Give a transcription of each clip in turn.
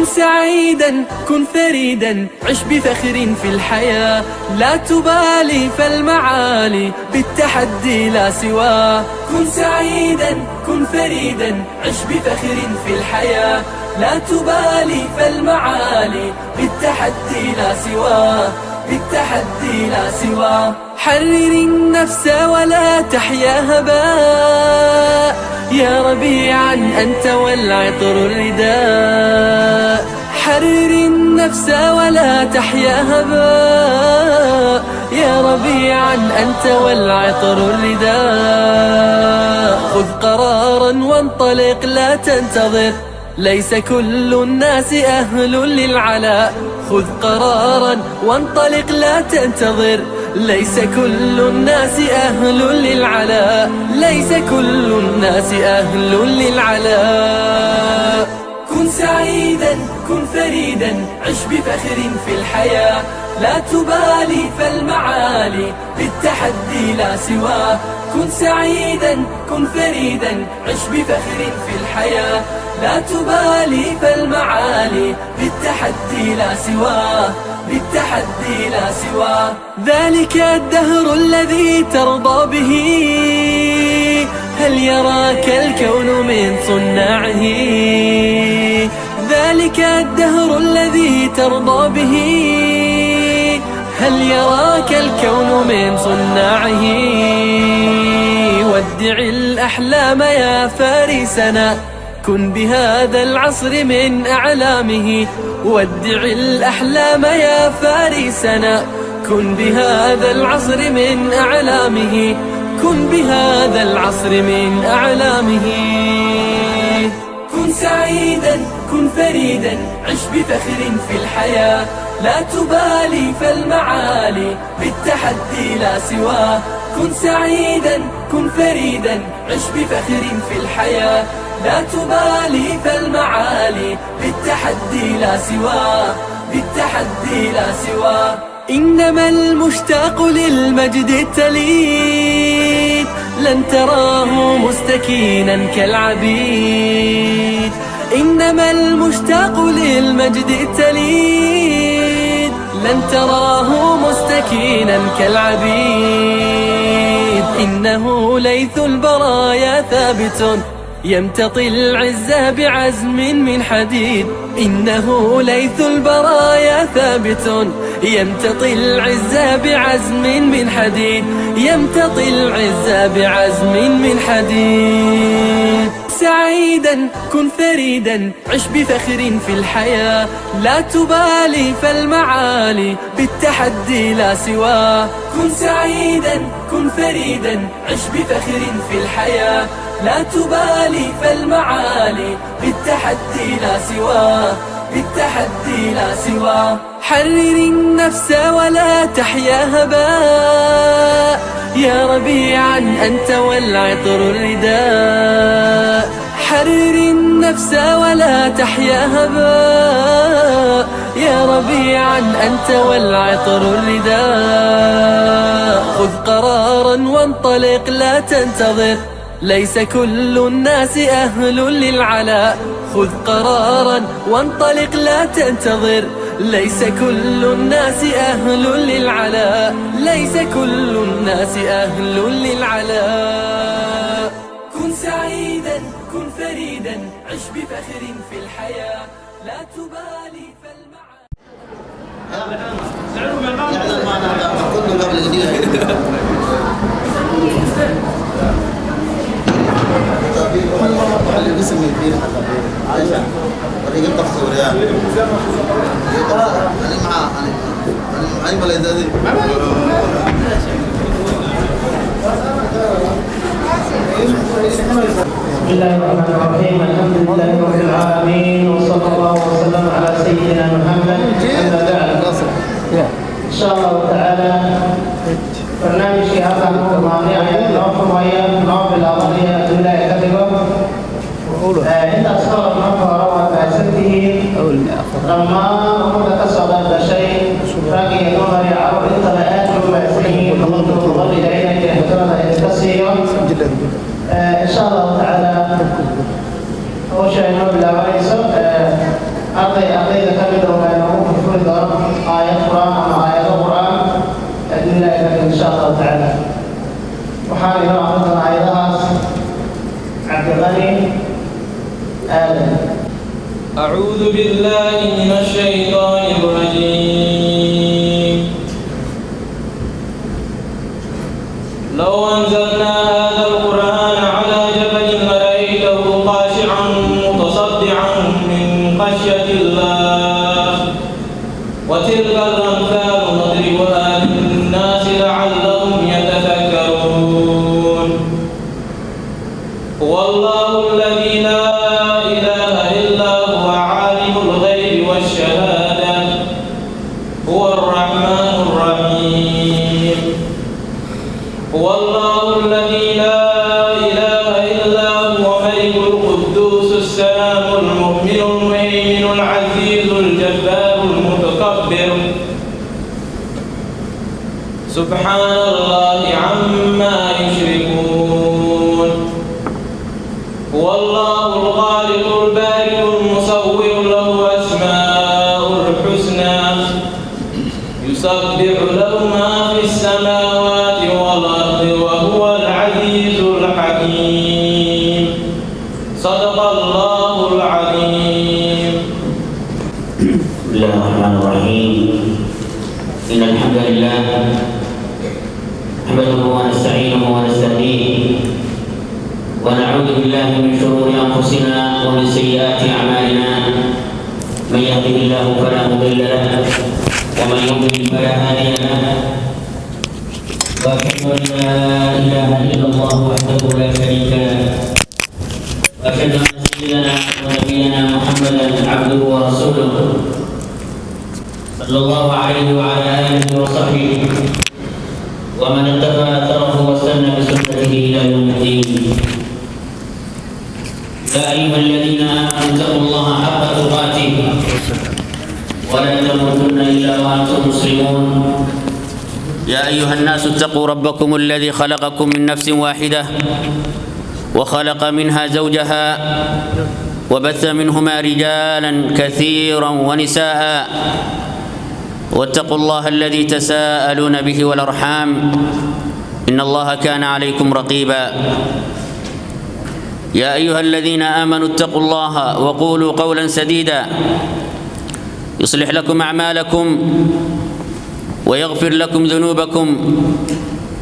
كن سعيدا، كن فريدا، عش بفخر في الحياة. لا تبالي فالمعالي بالتحدي لا سواه. كن سعيدا، كن فريدا، عش بفخر في الحياة. لا تبالي فالمعالي بالتحدي لا سواه، بالتحدي لا سواه. حرر النفس ولا تحيا هباء، يا ربيعا أنت والعطر الرداء. حرر النفس ولا تحيا هباء، يا ربيعا أنت والعطر الرداء. خذ قرارا وانطلق لا تنتظر، ليس كل الناس أهل للعلاء. خذ قرارا وانطلق لا تنتظر، ليس كل الناس أهل للعلاء، ليس كل الناس أهل للعلاء. كن سعيدا، كن فريدا، عش بفخر في الحياة. لا تبالي فالمعالي بالتحدي لا سواه. كن سعيدا، كن فريدا، عش بفخر في الحياة. لا تبالي فالمعالي بالتحدي لا سواه، بالتحدي لا سواه. ذلك الدهر الذي ترضى به، هل يراك الكون من صناعه؟ ذلك الدهر الذي ترضى به، هل يراك الكون من صناعه؟ ودع الأحلام يا فارسنا، كن بهذا العصر من أعلامه. ودع الأحلام يا فارسنا، كن بهذا العصر من أعلامه، كن بهذا العصر من أعلامه. كن سعيدا، كن فريدا، عش بفخر في الحياة. لا تبالي فالمعالي بالتحدي لا سواه. كن سعيدا، كن فريدا، عش بفخر في الحياة. لا تبالي فالمعالي بالتحدي لا سواه، بالتحدي لا سواه. إنما المشتاق للمجد التليد، لن تراه مستكينا كالعبيد. إنما المشتاق للمجد التليد، لن تراه مستكينا كالعبيد. إنه ليث البرايا ثابت، يمتطي العزة بعزم من حديد. إنه ليث البرايا ثابت، يمتطي العزة بعزم من حديد، يمتطي العزة بعزم من حديد. سعيدا، كن فريدا، عش بفخر في الحياة. لا تبالي فالمعالي بالتحدي لا سواه. كن سعيدا، كن فريدا، عش بفخر في الحياة. لا تبالي فالمعالي بالتحدي لا سواه، بالتحدي لا سواه. حرر النفس ولا تحيا هباء، يا ربيعا أنت والعطر الرداء. حرر النفس ولا تحيا هباء، يا ربيعا أنت والعطر الرداء. خذ قرارا وانطلق لا تنتظر، ليس كل الناس أهل للعلاء. خذ قرارا وانطلق لا تنتظر، ليس كل الناس أهل للعلاء، ليس كل الناس أهل للعلاء. كن سعيدا، كن فريدا، عش بفخر في الحياة. لا تبالي فالمعالي. بسم الله الرحمن الرحيم. الحمد لله رب العالمين، وصلى الله وسلم على سيدنا محمد. أما بعد، إن شاء الله تعالى barnaamijkii halkaan ku kulmaanay ayaa noo furmaya, noo bilaabanaya hadduu Ilaahay ka dhigo. Intaas ka hor, marka hore waad mahadsantihiin dhammaan ummadda ka soo qayb gashay, rag iyo dumar iyo carruur intaba aad bay u mahadsan yihiin. Boqolkiiba boqol Ilaahay ajirxusanada idinka siiyo. Insha Allahu tacaala hawsha inoo bilaabanayso. Arday ardayda ka mid ah waxaa inoogu furfuri doono aayad Qur-aan ama aayado Qur-aan biidnillahi karim, insha Allahu tacaala. Waxaan inoo aqrin doona aayadahaas Cabdiqani Aadan. أعوذ بالله من الشيطان الرجيم. لو أنزلنا هذا القرآن على جبل لرأيته خاشعا متصدعا من خشية الله، وتلك الأمثال نضربها للناس لعلهم يتفكرون. هو الله الذي لا إله إلا هو، عالم الغيب والشهادة، هو الرحمن الرحيم. هو الله الذي لا إله إلا هو، ملك القدوس السلام المؤمن المهيمن العزيز الجبار المتكبر، سبحان الله عما يشركون. هو الله الخالق البارئ المصور، له أسماء الحسنى، يسبح له ما في السماوات والأرض وهو العزيز الحكيم. صدق الله العظيم. بسم الله الرحمن الرحيم. إن الحمد لله نحمده ونستعينه ونستهديه، ونعوذ بالله من شرور أنفسنا ومن سيئات أعمالنا. من يهده الله فلا مضل له، ومن يضلل فلا هادي له. وأشهد أن لا إله إلا الله وحده لا شريك له، وأشهد أن سيدنا ونبينا محمدا عبده ورسوله، صلى الله عليه وعلى آله وصحبه ومن اقتفى أثره واستنى بسنته إلى يوم الدين. يا أيها الذين آمنوا اتقوا الله حق تقاته ولا تموتن إلا وأنتم مسلمون. يا أيها الناس اتقوا ربكم الذي خلقكم من نفس واحدة، وخلق منها زوجها، وبث منهما رجالا كثيرا ونساء، واتقوا الله الذي تساءلون به والأرحام، إن الله كان عليكم رقيبا. يا أيها الذين آمنوا اتقوا الله وقولوا قولا سديدا، يصلح لكم أعمالكم ويغفر لكم ذنوبكم،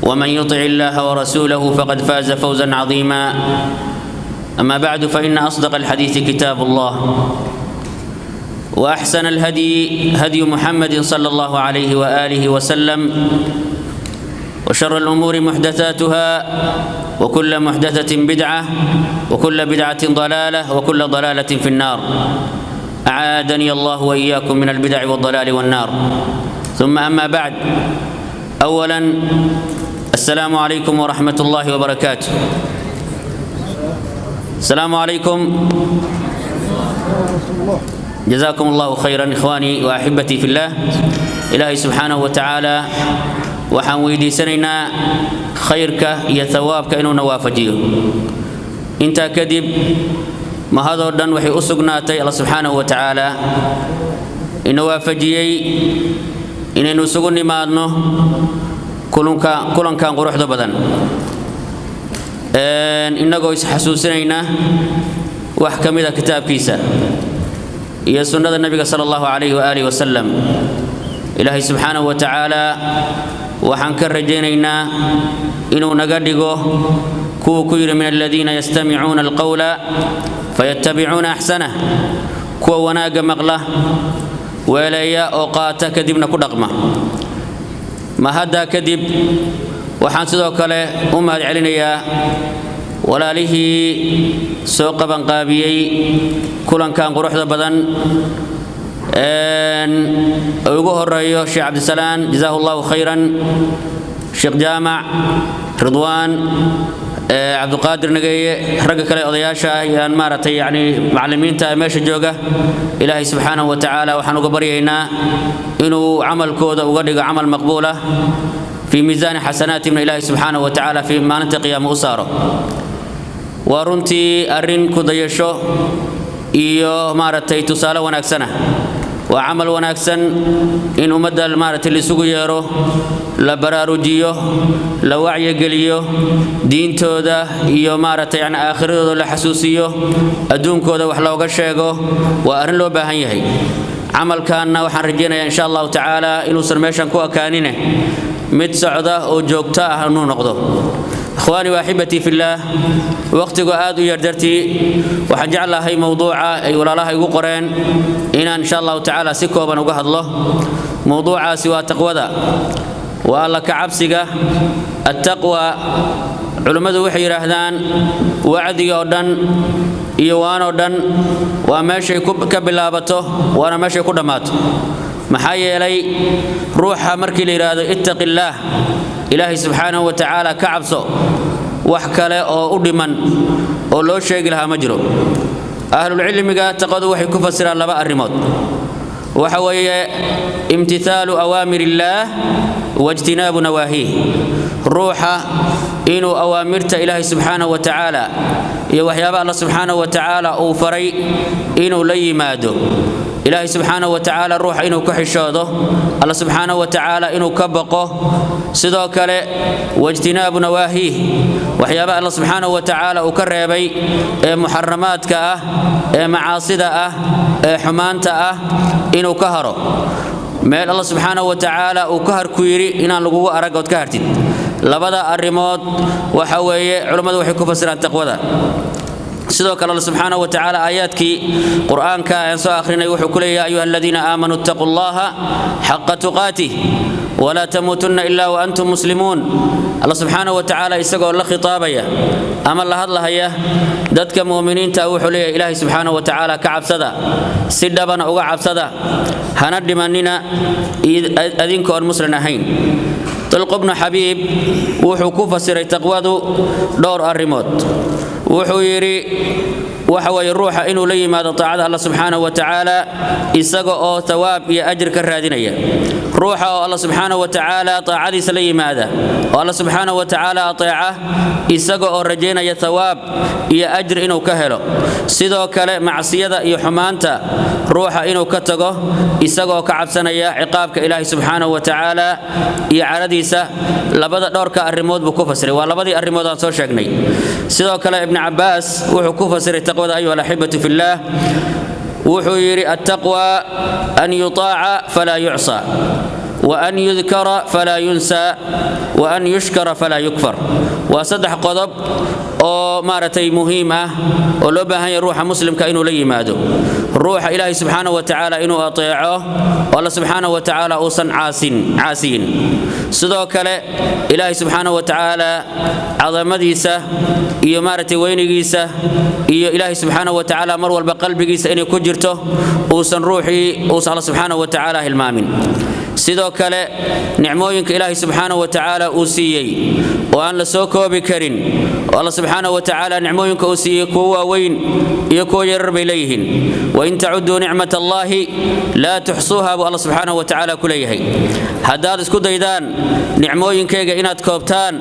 ومن يطع الله ورسوله فقد فاز فوزا عظيما. أما بعد، فإن أصدق الحديث كتاب الله، وأحسن الهدي هدي محمد صلى الله عليه وآله وسلم، وشر الأمور محدثاتها، وكل محدثة بدعة، وكل بدعة ضلالة، وكل ضلالة في النار. أعاذني الله وإياكم من البدع والضلال والنار. ثم أما بعد، أولا السلام عليكم ورحمة الله وبركاته. السلام عليكم. جزاكم الله خيرا إخواني وأحبتي في الله. إلهي سبحانه وتعالى waxaan weydiisanaynaa khayrka iyo thawaabka inuuna waafajiyo. Intaa kadib, mahadoo dhan waxay u sugnaatay Alla subxaanahu wa tacaala, ina waafajiyey inaynu isugu nimaadno kulanka, kulankan quruxda badan, innagoo isxasuusinayna wax ka mid a kitaabkiisa iyo sunnada Nabiga sala Allahu calayhi waaalihi wasalam. Ilaahay subxaanahu wa tacaala waxaan ka rajaynaynaa inuu naga dhigo kuwuu ku yidhi: "Min aladiina yastamicuuna alqawla fayattabicuuna axsanah", kuwa wanaagga maqla, weeleeya oo qaata, kadibna ku dhaqma. Ma haddaa kadib, waxaan sidoo kale u mahad celinayaa walaalihii soo qabanqaabiyey kulankan quruxda badan, ugu horeeyo Sheekh Cabdisalaan, jazaahu Allahu khayran, Sheekh Jaamac, Ridwaan, Cabdiqaadir Nageeye, ragga kale odayaasha ah iyo aan maaragtay yani macallimiinta meesha jooga. Ilaahay subxaanahu wa tacaala waxaan uga baryaynaa inuu camalkooda uga dhigo camal maqbuul ah, fii miisaani xasanaatihimna Ilaahay subxaanahu wa tacaala fi maalinta qiyaama u saaro. Waa runtii arrin ku dayasho. Iyo maaragtay tusaale wanaagsana waa camal wanaagsan in ummadda maaragtay laisugu yeero, la baraarujiyo, la wacyigeliyo, diintooda iyo maaragtay yani aakhiradooda la xasuusiyo, adduunkooda wax looga sheego. Waa arrin loo baahan yahay. Camalkaanna waxaan rajaynayaa insha Allahu tacaala inuusan meeshan ku ekaanine, mid socda oo joogto ah inuu noqdo. Ikhwaani waaxibatii fillaah, waqtigu aad u yar dartii waxaan jeclahay mowduuca ay walaalaha igu qoreen inaan insha Allahu tacaala si kooban uga hadlo. Mowduucaasi waa taqwada, waa Alla ka cabsiga, attaqwa. Culimmadu waxay yidhaahdaan wacdiga oo dhan iyo waanoo dhan waa meeshay ka bilaabato, waana meeshay ku dhammaato. Maxaa yeelay ruuxa markii la yidhaahdo ittaqi illaah, Ilaahay subxaanahu wa tacaala ka cabso, wax kale oo u dhiman oo loo sheegi lahaa ma jiro. Ahlulcilmiga taqwadu waxay ku fasiraan laba arrimood. Waxa weeye imtithaalu awaamir illaah waijtinaabu nawaahiih. Ruuxa inuu awaamirta Ilaahay subxaanahu wa tacaala iyo waxyaaba Alla subxaanahu wa tacaala uu faray inuu la yimaado, Ilaahay subxaanahu wa tacaala ruuxa inuu ka xishoodo, Alla subxaanahu wa tacaala inuu ka baqo. Sidoo kale waijtinaabu nawaahiih, waxyaaba Alla subxaanahu wa tacaala uu ka reebay ee muxaramaadka ah, ee macaasida ah, ee xumaanta ah inuu ka haro. Meel Alla subxaanahu wa tacaala uu ka har ku yidhi inaan lagugu arag ood ka hartid. Labada arrimood waxa weeye culummadu waxay ku fasiraan taqwada. Sidoo kale Alla subxaanahu wa tacaala aayaadkii Qur'aanka aan soo akhrinay wuxuu ku leeyahay: ayuha aladiina aamanuu ittaquu Allaha xaqa tuqaatih walaa tamuutunna ilaa wa antum muslimuun. Alla subxaanahu wa tacaala isagoo la khitaabaya ama la hadlahaya dadka mu'miniinta wuxuu leeyahay: Ilaahay subxaanahu wa tacaala ka cabsada, si dhabana uga cabsada, hana dhimanina adinkoon muslim ahayn. Tilq bnu Xabiib wuxuu ku fasiray taqwadu dhowr arrimood. Wuxuu yidhi waxa weeye ruuxa inuu la yimaado taacada Alla subxaanahu wa tacaala isaga oo thawaab iyo ajir ka raadinaya. Ruuxa oo Alla subxaanahu wa tacaala taacadiisa la yimaada oo Alla subxaanahu wa tacaala ateeca isaga oo rajaynaya thawaab iyo ajir inuu ka helo. Sidoo kale macsiyada iyo xumaanta ruuxa inuu ka tago isagoo ka cabsanaya ciqaabka Ilaahay subxaanahu wa tacaala iyo caradiisa. Labada dhowrka arrimood buu ku fasiray, waa labadii arrimood aan soo sheegnay. Sidoo kale Ibnu Cabbaas wuxuu ku fasiray taqwada, ayuha alaxibatu fillaah, wuxuu yidhi: attaqwa an yutaaca falaa yucsaa, wa an yudkara falaa yunsaa, wa an yushkara falaa yukfar. Waa saddex qodob oo maaragtay muhiim ah oo loo baahan yahay ruuxa muslimka inuu la yimaado. Ruuxa Ilaahay subxaanahu wa tacaala inuu ateeco oo Alla subxaanahu wa tacaala uusan caasin caasiyin. Sidoo kale Ilaahay subxaanahu wa tacaala cadamadiisa iyo maaragtay weynigiisa iyo Ilaahay subxaanahu wa tacaala mar walba qalbigiisa inay ku jirto, uusan ruuxii uusan Alla subxaanahu wa tacaala hilmaamin. Sidoo kale nicmooyinka Ilaahay subxaanahu wa tacaala uu siiyey oo aan la soo koobi karin, oo Alla subxaanahu wa tacaala nicmooyinka uu siiyey kuwo waaweyn iyo kuwo yarar bay leeyihiin. Wain tacuduu nicmat Allaahi laa tuxsuuha buu Alla subxaanahu wa tacaala ku leeyahay. Haddaad isku daydaan nicmooyinkayga inaad koobtaan,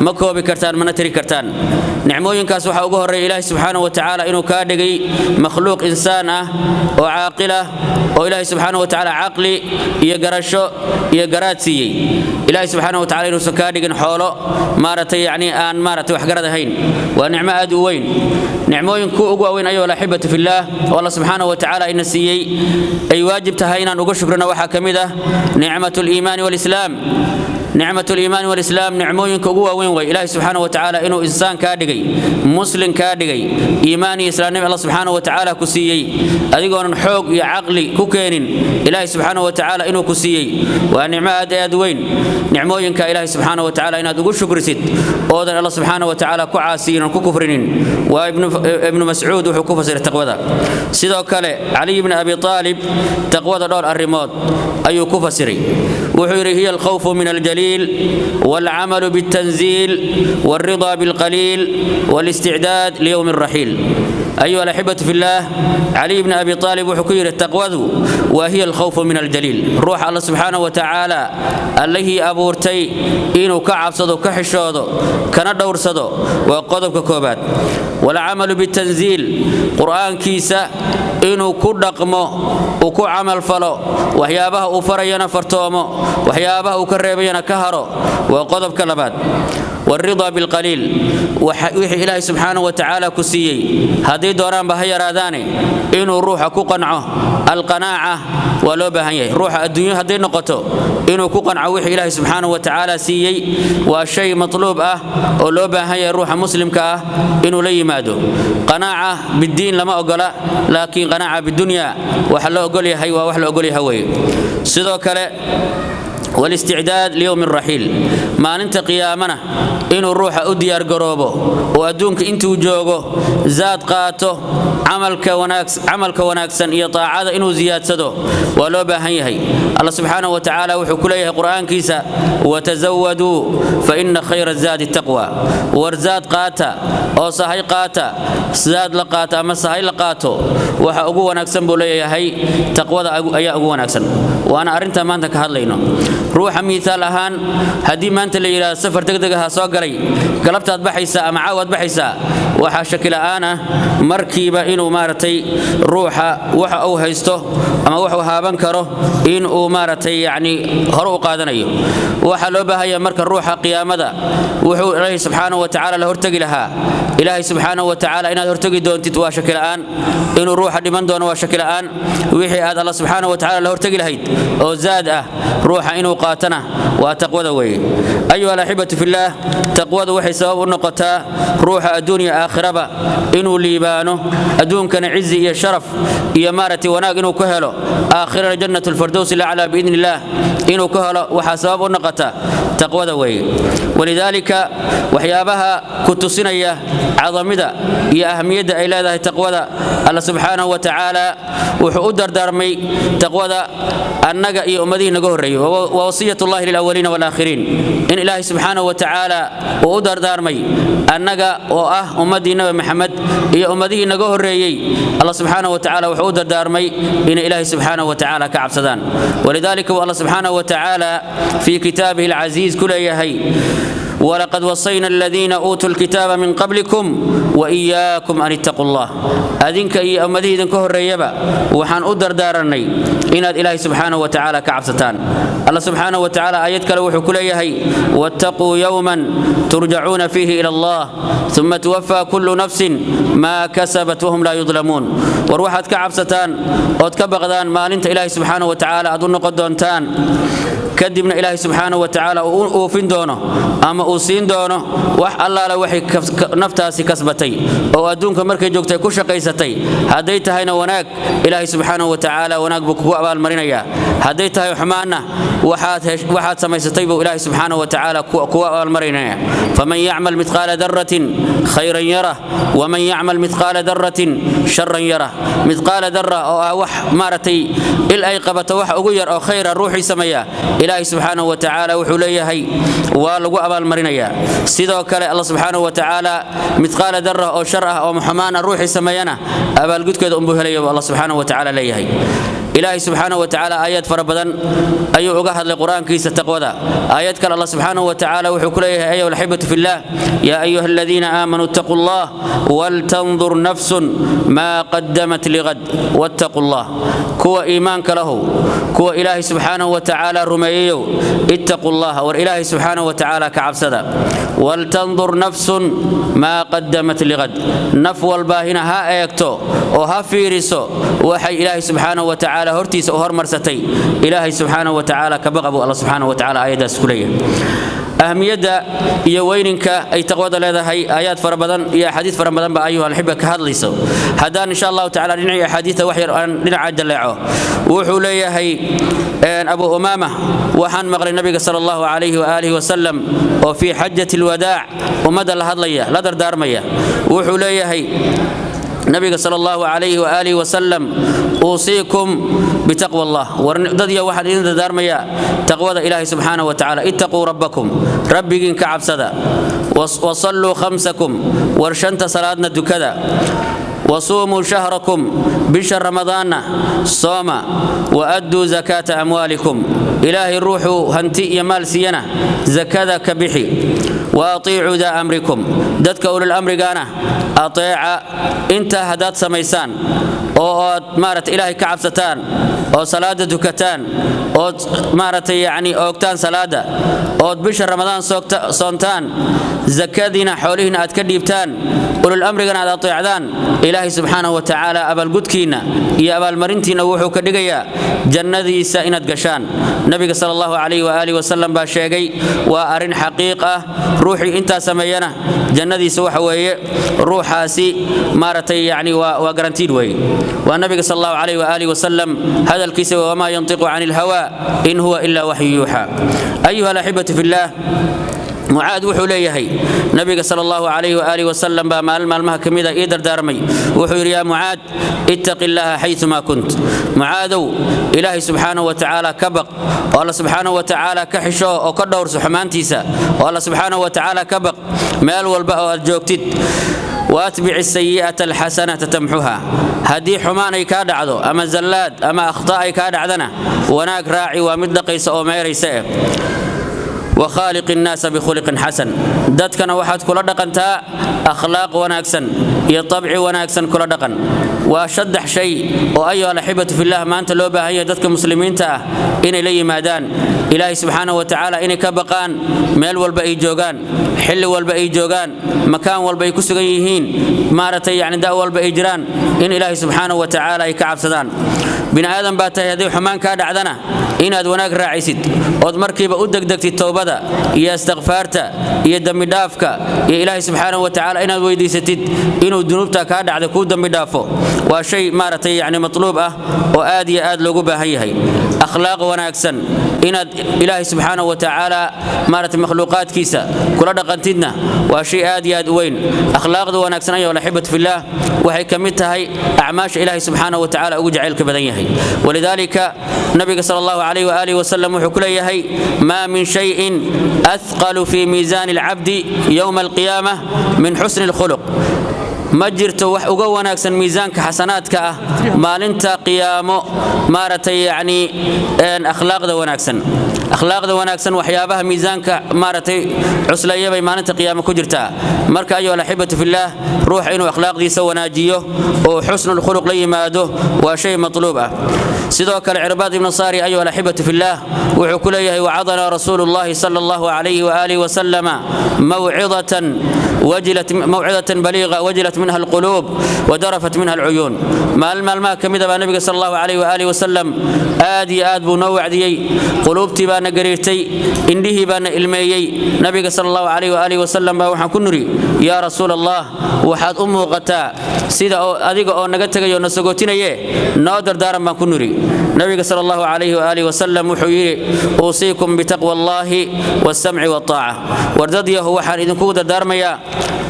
ma koobi kartaan mana tiri kartaan. Nicmooyinkaas waxaa ugu horreeya Ilaahay subxaanahu wa tacaala inuu kaa dhigay makhluuq insaan ah oo caaqil ah, oo Ilaahay subxaanahu wa tacaala caqli iyo garasho iyo garaad siiyey. Ilaahay subxaanahu wa tacaala inuusan kaa dhigin xoolo maaragtay yacni aan maaragtay waxgarad ahayn, waa nicmo aad u weyn. Nicmooyinku ugu waaweyn, ayuha alaxibatu fillaah, oo Alla subxaanahu wa tacaala ina siiyey ay waajib tahay inaan uga shukrino, waxaa ka mid ah nicmatu liimaani walislaam. Nicmat liimaani walislaam nicmooyinka ugu waaweyn way. Ilaahay subxaanahu wa tacaala inuu insaan kaa dhigay, muslim kaa dhigay, iimaan iyo islaamnimo Alla subxaanahu wa tacaala ku siiyey adigoonan xoog iyo caqli ku keenin, Ilaahay subxaanahu wa tacaala inuu ku siiyey waa nicmo aad aad weyn. Nicmooyinka Ilaahay subxaanahu wa tacaala inaad ugu shukrisid oodan Alla subxaanahu wa tacaala ku caasiyin oon ku kufrinin, waa Ibnu Mascuud wuxuu ku fasiray taqwada. Sidoo kale Caliy bni Abi Aalib taqwada dhowr arrimood ayuu ku fasiray. Wuxuu yidhi: hiya alkhawfu min aljaliil والعمل بالتنزيل والرضا بالقليل والاستعداد ليوم الرحيل. Ayuha alaxibatu fillaah, Caliy bni Abi Aalib wuxuu ku yidhi: taqwadu waa hiya alkhawfu min aljaliil, ruuxa Alla subxaanahu wa tacaala, Allihii abuurtay, inuu ka cabsado, ka xishoodo, kana dhowrsado, waa qodobka koobaad. Walcamalu bitanziil, Qur'aankiisa inuu ku dhaqmo, uu ku camalfalo, waxyaabaha uu farayana fartoomo, waxyaabaha uu ka reebayana ka haro, waa qodobka labaad. Waalridaa bilqaliil, wixii Ilaahay subxaanahu wa tacaala ku siiyey, haddii doonaanba ha yaraadaane, inuu ruuxa ku qanco. Alqanaaca waa loo baahan yahay ruuxa adduunyo hadday noqoto, inuu ku qanco wixii Ilaahay subxaanahu wa tacaala siiyey, waa shay matluub ah oo loo baahan yahay ruuxa muslimka ah inuu la yimaado. Qanaaca biddiin lama ogola, laakiin qanaaca bidunya waxa loo ogol yahay, waa wax la ogol yahay weeye. Sidoo kale walisticdaad liyowmi raxiil, maalinta qiyaamana inuu ruuxa u diyaargaroobo oo adduunka intuu joogo zaad qaato, camalka wanaagsan iyo taacada inuu ziyaadsado waa loo baahan yahay. Alla subxaanahu wa tacaala wuxuu ku leeyahay Qur'aankiisa: watazawaduu fa ina khayra zaadi taqwa. War zaad qaata oo sahay qaata, zaad la qaato ama sahay la qaato waxa ugu wanaagsan buu leeyahay taqwada ayaa ugu wanaagsan. Waana arrintaa maanta ka hadlayno. Ruuxa miisaal ahaan, haddii maanta la yidhaahdo safar degdeg aha soo galay, galabtaad baxaysaa ama caawaad baxaysaa, waxaa shakila'aan ah markiiba inuu maaragtay ruuxa waxa uu haysto ama wuxuu haaban karo inuu maaragtay yacni hore u qaadanayo. Waxaa loo baahanya marka ruuxa qiyaamada wuxuu Ilaahay subxaanahu wa tacaala la hortegi lahaa. Ilaahay subxaanahu wa tacaala inaad hortegi doontid waa shakila'aan, inuu ruuxa dhiman doono waa shakila'aan. Wixii aad Alla subxaanahu wa tacaala la hortegi lahayd oo zaad ah ruuxa inuu qaatana waa taqwada weeye. Ayuha alaxibatu fillaah, taqwadu waxay sabab u noqotaa ruuxa adduunya aakhiraba inuu liibaano, adduunkana cizi iyo sharaf iyo maaragtay wanaag inuu ku helo, aakhirana jannat alfardows alaclaa biidni illaah inuu ku helo, waxaa sabab u noqota taqwada weeye. Walidaalika waxyaabaha ku tusinaya cadamida iyo ahamiyadda ay leedahay taqwada, Alla subxaanahu wa tacaala wuxuu u dardaarmay taqwada annaga iyo ummadihii naga horreeyey, wa wasiyatullahi lilawaliina walaakhiriin, in Ilaahay subxaanahu wa tacaala uu u dardaarmay annaga oo ah ummaddii Nabi Maxamed iyo ummadihii naga horreeyey. Alla subxaanahu wa tacaala wuxuu u dardaarmay inay Ilaahay subxaanahu wa tacaala ka cabsadaan. Walidaalika uu Alla subxaanahu wa tacaala fii kitaabihi alcasiiz ku leeyahay: ولقد وصينا الذين أوتوا الكتاب من قبلكم وإياكم أن اتقوا الله. أذنك إي أمدي إذن كهريبا وحان أدر دارني إن إلهي سبحانه وتعالى كعبستان. الله سبحانه وتعالى آيات كلا كليهي: واتقوا يوما ترجعون فيه إلى الله ثم توفى كل نفس ما كسبت وهم لا يظلمون. وروحت كعبستان وتكبغدان ما أنت إلهي سبحانه وتعالى أظن قدونتان، kadibna Ilaahay subxaanahu wa tacaala uu oofin doono ama uu siin doono wax allaala waxay naftaasi kasbatay oo adduunka markay joogtay ku shaqaysatay. Hadday tahayna wanaag, Ilaahay subxaanahu wa tacaala wanaag buu kugu abaalmarinayaa. Hadday tahay xumaanna, waxaad samaysatay buu Ilaahay subxaanahu wa tacaala kugu abaalmarinaya. Faman yacmal midqaala daratin khayran yarah, waman yacmal midqaala daratin sharan yarah. Midqaala dara oo ah wax maaragtay il ay qabato, wax ugu yar oo khayra ruuxii sameeya, Ilaahay subxaanahu wa tacaala wuxuu leeyahay waa lagu abaalmarinayaa. Sidoo kale Alla subxaanahu wa tacaala midqaala dara oo shar ah oo xumaana ruuxii sameeyana, abaalgudkeeda unbuu helaya buu Alla subxaanahu wa tacaala leeyahay. Ilaahay subxaanahu wa tacaala aayaad fara badan ayuu uga hadlay Qur-aankiisa taqwada. Aayad kale Alla subxaanahu wa tacaala wuxuu ku leeyahay: ayuha alxibatu fillah, yaa ayuha aladiina aamanuu ittaquu allah waltandur nafsun maa qadamat ligad wattaquu allah. Kuwa iimaanka lahow, kuwa Ilaahay subxaanahu wa tacaala rumeeyeyow, ittaquu allah, war Ilaahay subxaanahu wa tacaala ka cabsada. Waltandur nafsun maa qadamat ligad, naf walbaahina ha eegto oo ha fiiriso waxay Ilaahay subxaanahu wa tacaala hortiisa u hormarsatay. Ilaahay subxaanahu wa tacaala ka baqa buu Alla subxaanahu wa tacaala aayaddaas ku leeyahay. Ahmiyadda iyo weyninka ay taqwada leedahay aayaad fara badan iyo axaadiis fara badan ba ayuha alxiba ka hadlayso. Haddaan insha allahu tacala dhinacii axaadiista wax yar aan dhinaca jaleeco, wuxuu leeyahay Abu Umaama: waxaan maqlay Nabiga sala allahu calayhi waaalihi wasalam oo fii xajati alwadaac ummadda la hadlaya, la dardaarmaya. Wuxuu leeyahay Nabiga sala allahu calayhi waaalihi wasalam: uusiikum bitaqwa allah. War dadya, waxaan idin dardaarmayaa taqwada Ilaahay subxaanahu wa tacaala. Ittaquu rabbakum, rabbigiin ka cabsada. Wasalluu khamsakum, war shanta salaadna dukada. Wasuumuu shahrakum, bisha Ramadaanna sooma. Waadduu zakaata amwaalikum, Ilaahay ruuxuu hanti iyo maal siiyana zakada ka bixi. Waatiicuu daa amrikum, dadka ulul amrigaana ateeca. Intaa haddaad samaysaan oo aad maarata Ilaahay ka cabsataan oo salaada tukataan ood maaragtay yacni oogtaan salaada ood bisha Ramadaan soontaan, zakadiina xoolihiina aad ka dhiibtaan, ulul amrigana aad ateecdaan, Ilaahay subxaanahu wa tacaala abaalgudkiinna iyo abaalmarintiinna wuxuu ka dhigayaa jannadiisa inaad gashaan. Nabiga sala Allahu calayhi waaalihi wasalam baa sheegay, waa arrin xaqiiq ah. Ruuxii intaa sameeyana jannadiisa waxa weeye ruuxaasi maaragtay yacni waa guaranteed weeye. Waa nabiga sala Allahu calayhi waaalihi wasalam hadalkiisa: wamaa yantiqu cani alhawa in huwa ilaa waxyu yuuxa. Ayuha alaxibatu fillaah, Mucaad wuxuu leeyahay: nabiga sala Allahu calayhi waaalihi wasalam baa maalin maalmaha ka mida ii dardaarmay. Wuxuu yidhi: yaa Mucaad, ittaqi Illaaha xayumaa kunt. Mucaadow, Ilaahay subxaanahu wa tacaala ka baq oo Alla subxaanahu wa tacaala ka xisho oo ka dhowrso xumaantiisa, oo Alla subxaanahu wa tacaala ka baq meel walba oo aad joogtid. Waatbic asayi'ata alxasanata tamxuha. Haddii xumaan ay kaa dhacdo ama zallaad ama akhta ay kaa dhacdana, wanaag raaci, waa mid dhaqaysa oo meeraysa. Wakhaaliq innaasa bikhuliqin xasan, dadkana waxaad kula dhaqantaa akhlaaq wanaagsan iyo tabci wanaagsan kula dhaqan. Waa saddex shay oo, ayuha alaxibatu fillah, maanta loo baahan yahay dadka muslimiinta ah inay la yimaadaan: Ilaahay subxaanahu wa tacaala inay ka baqaan meel walba ay joogaan, xilli walba ay joogaan, makaan walba ay ku sugan yihiin, maaragtay yacni da' walba ay jiraan, in Ilaahay subxaanahu wa tacaala ay ka cabsadaan. Bini aadan baa tahay, hadday xumaan kaa dhacdana inaad wanaag raacisid ood markiiba u degdegtid towbada iyo istikfaarta iyo dembidhaafka iyo Ilaahay subxaanahu wa tacaala inaad weydiisatid inuu dunuubta kaa dhacda kuu dembi dhaafo, waa shay maaragtay yacni matluub ah oo aad iyo aad loogu baahan yahay. Akhlaaq wanaagsan inaad Ilaahay subxaanahu wa tacaala maaragtay makhluuqaadkiisa kula dhaqantidna waa shay aad iyo aad u weyn. Akhlaaqda wanaagsan, ayuha alaxibatu fillaah, waxay ka mid tahay acmaasha Ilaahay subxaanahu wa tacaala ugu jacaylka badan yahay. Walidaalika nabiga sala Allahu calayhi waaalihi wasalam wuxuu ku leeyahay: maa min shayin athqalu fi miisaani alcabdi yowma alqiyaamah min xusni alkhuluq. Ma jirto wax uga wanaagsan miisaanka xasanaadka ah maalinta qiyaamo maaragtay yacni akhlaaqda wanaagsan. Akhlaaqda wanaagsan waxyaabaha miisaanka maaragtay cusleeya bay maalinta qiyaamo ku jirtaa. Marka, ayuha alaxibatu fillaah, ruuxa inuu akhlaaqdiisa wanaajiyo oo xusnulkhuluq la yimaado waa shay matluub ah. Sidoo kale Cirbaad ibnu Saari, ayuha alaxibatu fillaah, wuxuu ku leeyahay: wacadanaa rasuulu llahi sala Allahu calayhi waaalihi wasalama mawcidatan wajilat, mawcidatan baliiqa, wajilat minha alquluub wadarafat minha alcuyuun. Maalin maalmaha ka mida baa nabiga sala Allahu calayhi waaalihi wasalam aad iyo aad buu noo wacdiyey. Quluubtii baana gariirtay, indhihii baana ilmeeyey. Nabiga sala Allahu calayhi waaalihi wasalam baa waxaan ku nuri: yaa rasuul Allah, waxaad u muuqataa sida oo adiga oo naga tegayo na sagootinaye, noo dardaaran baan ku nuri. Nabiga sala Allahu calayhi waaalihi wasalam wuxuu yidhi: uusiikum bitaqwa Allahi waasamci waataaca. Wardad yahu, waxaan idinku dardaarmayaa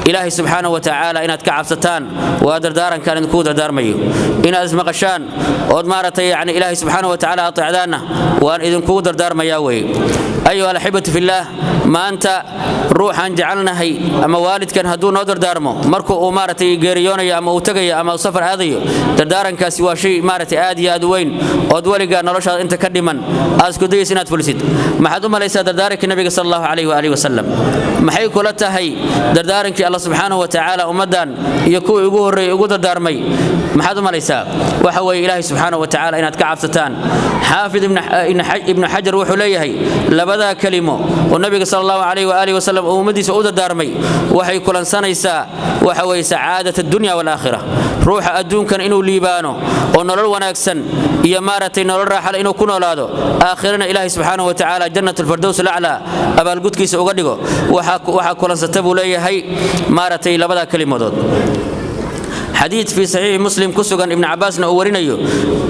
Ilaahay subxaanahu wa tacaala inaad ka cabsataan. Waa dardaarankaan idinku dardaarmayo. Inaad ismaqashaan ood maaragtay yacni Ilaahay subxaanahu wa tacaala ateecdaanna waan idinkugu dardaarmayaa weeye. Ayuha alaxibatu fillaah, maanta ruuxaan jecelnahay ama waalidkan hadduu noo dardaarmo marku uu maaragtay geeriyoonayo ama uu tagayo ama uu safar aadayo, dardaarankaasi waa shay maaragtay aad iyo aad u weyn ood weligaa noloshaada inta ka dhiman aad isku dayaysa inaad fulisid. Maxaad u malaysaa dardaarankii nabiga sala Allahu calayhi waalihi wasalam? Maxay kula tahay dardaarankii Alla subxaanahu wa tacaala ummaddan iyo kuwii ugu horreeyey ugu dardaarmay? Maxaad u malaysaa? Waxa weeye Ilaahay subxaanahu wa tacaala inaad ka cabsataan. Xaafid Ibnu Xajar wuxuu leeyahay: labadaa kelimo oo nabiga sala Allahu calayhi waalihi wasalam uu ummaddiisa u dardaarmay waxay kulansanaysaa waxa weeye sacaadat addunya waalaakhira. Ruuxa adduunkan inuu liibaano oo nolol wanaagsan iyo maaragtay nolol raaxale inuu ku noolaado, aakhirana Ilaahay subxaanahu wa tacaala jannat alfardows alaclaa abaalgudkiisa uga dhigo, waxaa kulansata buu leeyahay maaragtay labadaa kelimadood. Xadiid fii saxiixi Muslim ku sugan, Ibnu Cabaasna uu warinayo,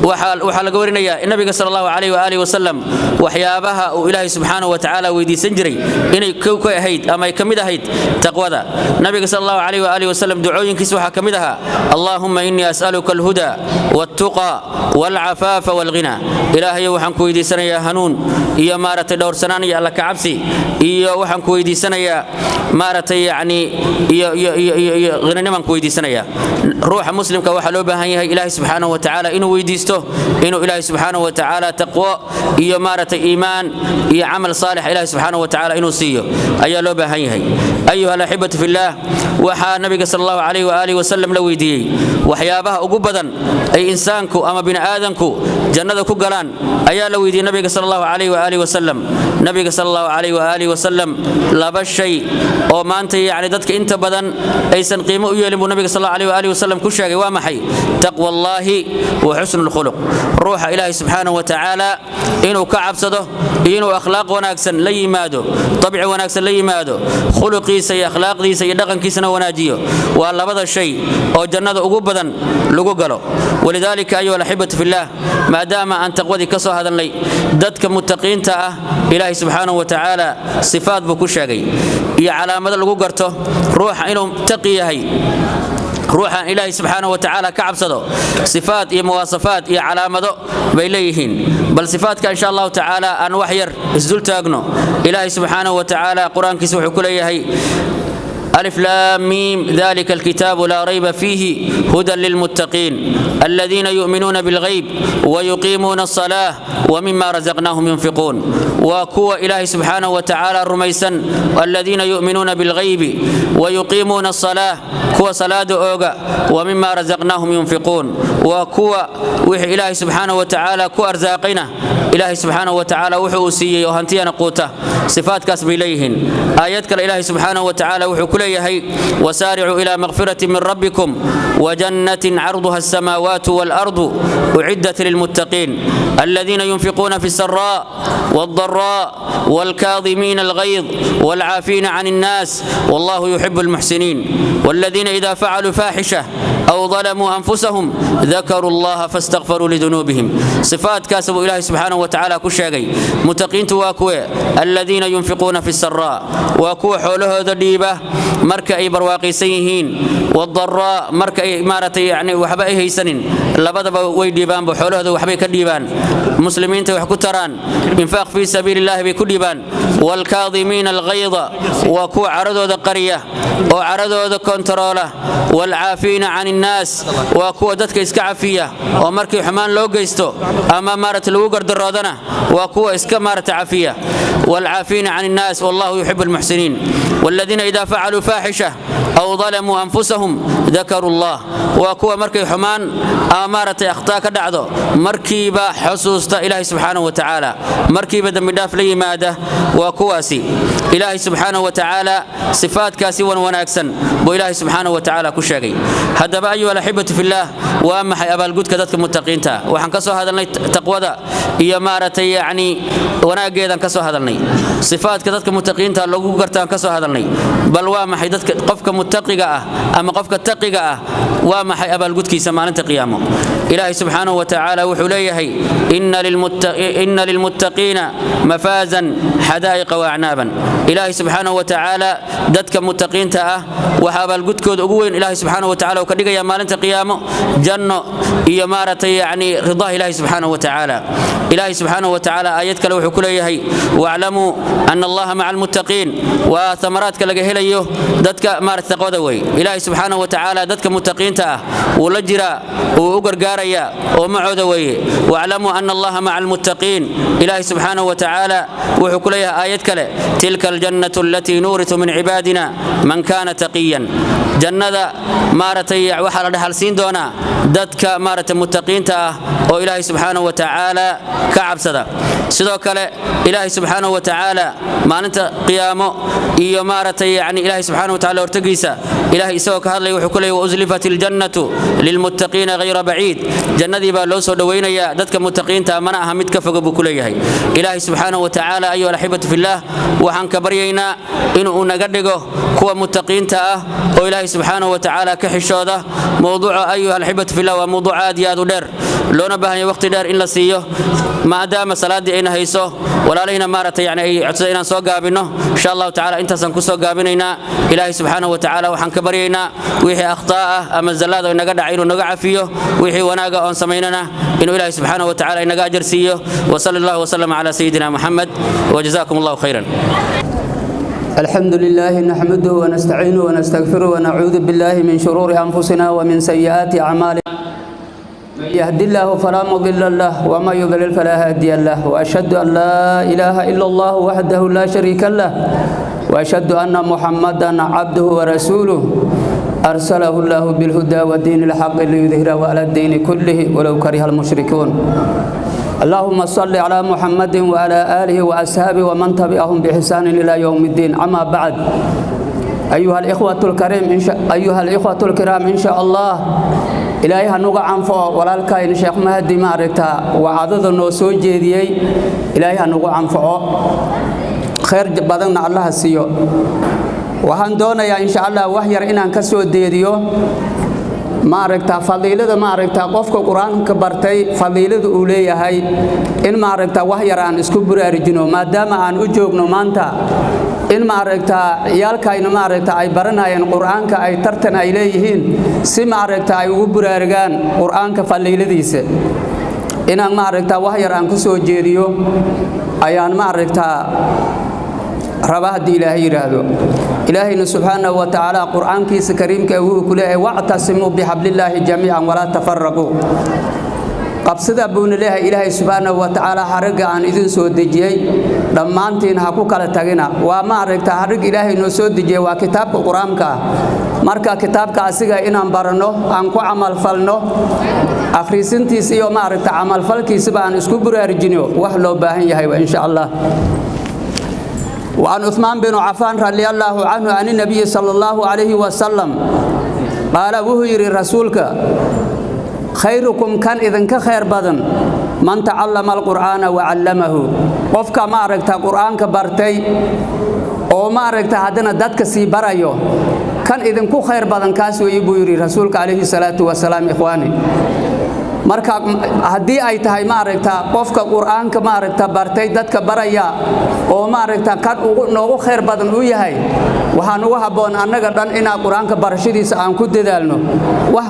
waxaa laga warinayaa in nabiga sala Allahu calayhi waaalih wasalam waxyaabaha uu Ilaahay subxaanahu wa tacaala weydiisan jiray inay kow ka ahayd ama ay ka mid ahayd taqwada. Nabiga sala Allahu calayhi waaalih wasalam ducooyinkiisa waxaa ka mid ahaa: allaahumma innii as'aluka alhuda waltuqa walcafaafa walghina. Ilaahayo, waxaan ku weydiisanayaa hanuun iyo maaragtay dhowrsanaan iyo Alla kacabsi, iyo waxaan ku weydiisanayaa maaragtay yacni iyo ghinanimaan ku weydiisanayaa. Ruuxa muslimka waxaa loo baahan yahay Ilaahay subxaanahu wa tacaala inuu weydiisto inuu Ilaahay subxaanahu wa tacaala taqwo iyo maaragtay iimaan iyo camal saalix Ilaahay subxaanahu wa tacaala inuu siiyo ayaa loo baahan yahay. Ayuha alaxibatu fillaah, waxaa nabiga sal Allahu calayhi waaalihi wasalam la weydiiyey waxyaabaha ugu badan ay insaanku ama bini'aadanku jannada ku galaan ayaa la weydiiyey nabiga sal Allahu calayhi waaalihi wasalam. Nabiga sal Allahu calayhi waaalihi wasalam laba shay oo maanta yacni dadka inta badan aysan qiimo u yeelin buu nabiga sal Allahu calayhi waaalihi wasalam ku sheegay. Waa maxay? Taqwa Allaahi wa xusnu lkhuluq. Ruuxa Ilaahay subxaanahu wa tacaala inuu ka cabsado iyo inuu akhlaaq wanaagsan la yimaado, dabci wanaagsan la yimaado, khuluqiisa iyo akhlaaqdiisa iyo dhaqankiisana wanaajiyo, waa labada shay oo jannada ugu badan lagu galo. Walidaalika, ayuha alaxibatu fillaah, maadaama aan taqwadii ka soo hadalnay, dadka muttaqiinta ah Ilaahay subxaanahu wa tacaala sifaad buu ku sheegay iyo calaamado lagu garto ruuxa inuu taqi yahay, ruuxaan Ilaahay subxaanahu wa tacaala ka cabsado. Sifaad iyo muwaasafaad iyo calaamado bay leeyihiin. Bal sifaadka insha Allahu tacaala aan wax yar isdul taagno. Ilaahay subxaanahu wa tacaala qur-aankiisa wuxuu ku leeyahay: ألف لام ميم، ذلك الكتاب لا ريب فيه هدى للمتقين الذين يؤمنون بالغيب ويقيمون الصلاة ومما رزقناهم ينفقون. وكو إله سبحانه وتعالى رميسا، الذين يؤمنون بالغيب ويقيمون الصلاة، كو صلاة أوغا، ومما رزقناهم ينفقون، وكو وحي إله سبحانه وتعالى كو أرزاقنا، إلهي سبحانه وتعالى وحو سيي وهنتينا قوته، صفات كسب إليهن. آيات إلهي سبحانه وتعالى وحو كليهي: وسارعوا إلى مغفرة من ربكم وجنة عرضها السماوات والأرض أعدت للمتقين الذين ينفقون في السراء والضراء والكاظمين الغيظ والعافين عن الناس والله يحب المحسنين والذين إذا فعلوا فاحشة أو ظلموا أنفسهم ذكروا الله فاستغفروا لذنوبهم. صفات كاسب إلهي سبحانه وتعالى كشاقي. متقين تواكوي الذين ينفقون في السراء، وكو حوله ذديبة مركا أي برواقي سيهين، والضراء مركا أي مارتي يعني وحبا أي هيسنين، لبدبا ويديبان بحوله وحبا كديبان، مسلمين وحكو تران، إنفاق في سبيل الله بكديبان. والكاظمين الغيظ، وكو عرضوا ذا قرية وعرضوا ذا كنتروله. والعافين عن الناس، وكو ددك iska cafiya oo markii xumaan loo geysto ama maarata lagu gardaroodana waa kuwa iska maarata cafiya. والعافين عن الناس والله يحب المحسنين. والذين إذا فعلوا فاحشة أو ظلموا أنفسهم ذكروا الله، وكوا مركي حمان أمارة أخطاء كدعدو مركيبة حسوستا إلهي سبحانه وتعالى، مركيبة دم داف لي ماده وكواسي إلهي سبحانه وتعالى صفات كاسي وناكسن بو إلهي سبحانه وتعالى كشاقي. هذا أيها الأحبة في الله، وأما حي أبال قد كدتك متقين تا وحن كسو هذا تقوى إيا مارتي يعني wanaageedan ka soo hadalnay, sifaadka dadka muttaqiinta lagu gartaan ka soo hadalnay. Bal waa maxay dadka qofka muttaqiga ah ama qofka taqiga ah, waa maxay abaalgudkiisa maalinta qiyaamo? Ilaahay subxaanahu wa tacaala wuxuu leeyahay: Inna lilmuttaqiina mafaazan xadaa'iqa waacnaaban. Ilaahay subxaanahu wa tacaala dadka muttaqiinta ah waxaa abaalgudkooda ugu weyn Ilaahay subxaanahu wa tacaala uu ka dhigayaa maalinta qiyaamo janno iyo maaragtay yacni ridaha Ilaahay subxaanahu wa tacaala. Ilaahay subxaanahu wa tacaala aayad kale wuxuu ku leeyahay: waclamuu ana Allaha maca almuttaqiin. Waa thamaraadka laga helayo dadka maaragtay taqwada wey. Ilaahay subxaanahu wa tacaala dadka muttaqiinta ah wuu la jiraa, wuu u gargaarayaa oo macooda weeye. Waclamuu ana Allaha maca almuttaqiin. Ilaahay subxaanahu wa tacaala wuxuu ku leeyahay aayad kale: tilka aljannatu alatii nuuritu min cibaadina man kaana taqiyan. Jannada maaragtay waxaa la dhaxalsiin doonaa dadka maaragtay muttaqiinta ah oo Ilaahay subxaanahu wa tacaala ka cabsada. Sidoo kale Ilaahay subxaanahu wa tacaala maalinta qiyaamo iyo maaragtay yani Ilaahay subxaanahu wa tacaala hortagiisa, Ilaahay isagoo ka hadlaya wuxuu ku leeyahy: wauzlifat iljannatu lilmuttaqiina hayra baciid. Jannadii baa loo soo dhowaynayaa dadka muttaqiinta, mana aha mid ka foga buu ku leeyahay Ilaahay subxaanahu wa tacaala. Ayuha alaxibatu fillaah, waxaan ka baryaynaa inuu naga dhigo kuwa muttaqiinta ah oo Ilaahay subxaanahu wa tacaala ka xishooda. Mowduuca, ayuha alaxibatu fillah, waa mowduuc aad iyo aad u dheer, loona baahan yahay waqti dheer in la siiyo. Maadaama salaaddii ayna hayso, walaalihina maaragtay yani ay codsada inaan soo gaabino, insha Allahu tacaala intaasaan kusoo gaabinaynaa. Ilaahay subxaanahu wa tacaala waxaan ka baryaynaa wixii akhtaa ah ama zallaad oo inaga dhacay inuu naga cafiyo, wixii wanaaga oon samaynana inuu Ilaahay subxaanahu wa tacaala inaga ajar siiyo. Wasala Allahu wasalam calaa sayidina Muxamed, wajazakum Allahu khayran. الحمد لله نحمده ونستعينه ونستغفره ونعوذ بالله من شرور أنفسنا ومن سيئات أعمالنا، من يهد الله فلا مضل له وما يضلل فلا هادي له، وأشهد أن لا إله إلا الله وحده لا شريك له، وأشهد أن محمدا عبده ورسوله أرسله الله بالهدى والدين الحق ليظهره على الدين كله ولو كره المشركون. اللهم صل على محمد وعلى آله وأصحابه ومن تبعهم بإحسان إلى يوم الدين. أما بعد، أيها الإخوة الكرام، إن شاء الله Ilaahay hanuga anfaco walaalkayn Sheekh Mahdi. Maaragta wacadada noo soo jeediyey Ilaahay hanugu anfaco, khayr badanna Allaha siiyo. Waxaan doonayaa, insha Allah, wax yar inaan ka soo deediyo, maaragta, fadiilada, maaragta, qofka Qur-aanka bartay fadiilada uu leeyahay, in, maaragta, wax yar aan isku buraarujino, maadaama aan u joogno maanta in, maaragta, ciyaalkayna, maaragta, ay baranayeen Qur-aanka, ay tartan ay leeyihiin, si, maaragta, ay ugu buraarugaan Qur-aanka fadiiladiisa. Inaan, maaragta, wax yar aan ku soo jeediyo ayaan, maaragta, raba haddii Ilaahay yidhaahdo. Ilaahayna subxaanahu wa tacaala Qur'aankiisa kariimka wuxuu ku leeyahay: "واعتصموا بحبل الله جميعا ولا تفرقوا." Qabsida buuna leeyahay Ilaahay subxaanahu wa tacaala xarigga aan idin soo dejiyey dhammaantiin, ha ku kala tagina. Waa, maaragta, xarig Ilaahay noo soo dejiyey waa kitaabka Qur-aanka ah. Marka kitaabka asiga inaan baranno, aan ku camalfalno, akhriisintiisa iyo, maaragta, camalfalkiisaba aan isku buraarujino, wax loo baahan yahay waa, insha Allah. وعن عثمان بن عفان رضي الله عنه عن النبي صلى الله عليه وسلم قال، wuxuu yiri rasuulka: "خيركم، kan idinka khayr badan، من تعلم القرآن وعلمه." Qofka, maaragta, Qur'aanka bartay oo, maaragta, haddana dadka sii barayo, kan idinku khayr badan kaas weeye, buu yiri rasuulka calayhi salaatu wasalaam. Ikhwaani, marka haddii ay tahay, maaragta, qofka Qur'aanka, maaragta, bartay dadka baraya oo, maaragta, kan ugu noogu khayr badan uu yahay, waxaan ugu habboon annaga dhan inaan Qur'aanka barashadiisa aan ku dadaalno. Wax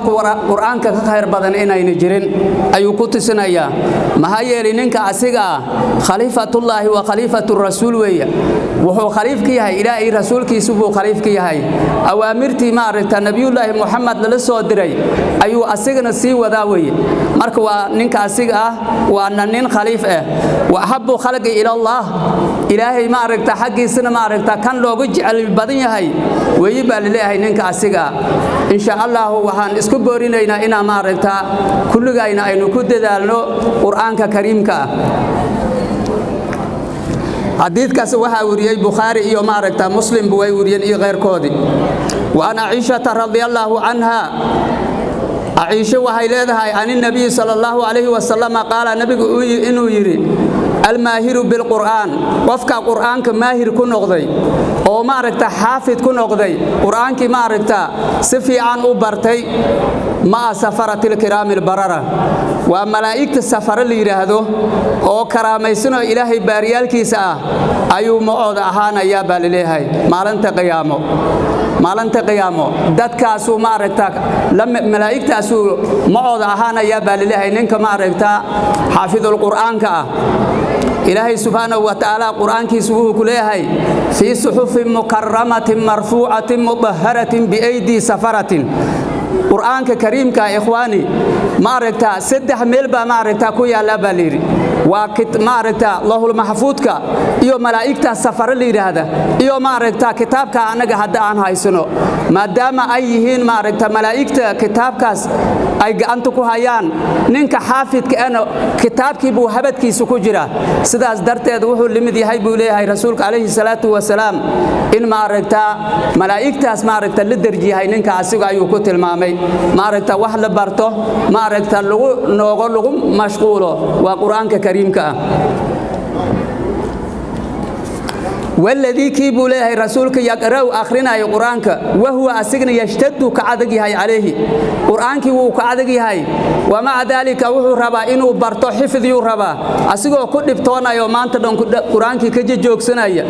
Qur'aanka ka khayr badan inayna jirin ayuu ku tusinayaa. Maxaa yeelay, ninka asiga ah خليفة الله وخليفة الرسول weeye. Wuxuu khaliif ka yahay Ilaahay, rasuulkiisu buu khaliif ka yahay. Awaamirtii, maaragta, Nabiyullaahi Muxamed lala soo diray ayuu asigana sii wadaa weeye. Marka waa ninka asiga ah waana nin khaliif ah. وأحب الخلق إلى الله، Ilaahay, maaragta, xaggiisana, maaragta, kan loogu jecel badan yahay weeye baa laleeyahay ninka asiga ah. Insha Allahu waxaan isku boorinaynaa inaan, maaragta, kulligayna aynu ku dadaalno Qur'aanka kariimka ah. Xadiidkaas waxaa wariyey Bukhaari iyo, maaragta, Muslimbu way wariyeen iyo keyrkoodii. وعن عائشة رضي الله عنها، Caisho waxay leedahay، عن النبي صلى الله عليه وسلم قال، nabigu inuu yidhi: "الماهر بالقرآن." Qofka Qur'aanka maahir ku noqday oo, maaragta, xaafid ku noqday, Qur'aankii, maaragta, si fiican u bartay، مع السفرة الكرام البررة، waa malaa'igta safare la yidhaahdo oo karaamaysanoo Ilaahay baariyaalkiisa ah ayuu macooda ahaanayaa baa laleeyahay maalinta qiyaamo. Maalinta qiyaamo dadkaasuu, maaragta, malaa'igtaasuu macooda ahaanayaa baa laleeyahay ninka, maaragta, xaafidul Qur'aanka ah. Ilaahay subxaanahu wa tacaala Qur'aankiisu wuxuu ku leeyahay: "في صحف مكرمة مرفوعة مطهرة بأيدي سفرة." Qur'aanka kariimka, ikhwaani, maaragta, saddex meel baa, maaragta, ku yaalla baa layidhi. Waa, maaragta, lahul maxfuudka iyo malaa'igta safare la yidhaahda iyo, maaragta, kitaabka annaga hadda aan haysano. Maadaama ay yihiin, maaragta, malaa'igta kitaabkaas ay gacanta ku hayaan, ninka xaafidka ana kitaabkii buu habadkiisa ku jira. Sidaas darteed wuxuu limid yahay, buu leeyahay rasuulka calayhi salaatu wasalaam, in, maaragta, malaa'igtaas, maaragta, la derjiyahay ninka asiga ayuu ku tilmaamay. Maaragta, wax la barto, maaragta, lagu noogo, lagu mashquulo waa Qur'aanka kariimka ah. "والذي،" kii buu leeyahay rasuulka، "يقرأ،" akhrinayo Qur-aanka، "وهو،" asigna، "يشتد،" ka adag yahay، "عليه،" Qur-aankii wuu ka adag yahay، "ومع ذلك،" wuxuu rabaa inuu barto, xifdiyuu rabaa, asigoo ku dhibtoonayo maanta dhan Qur-aankii ka joogsanaya،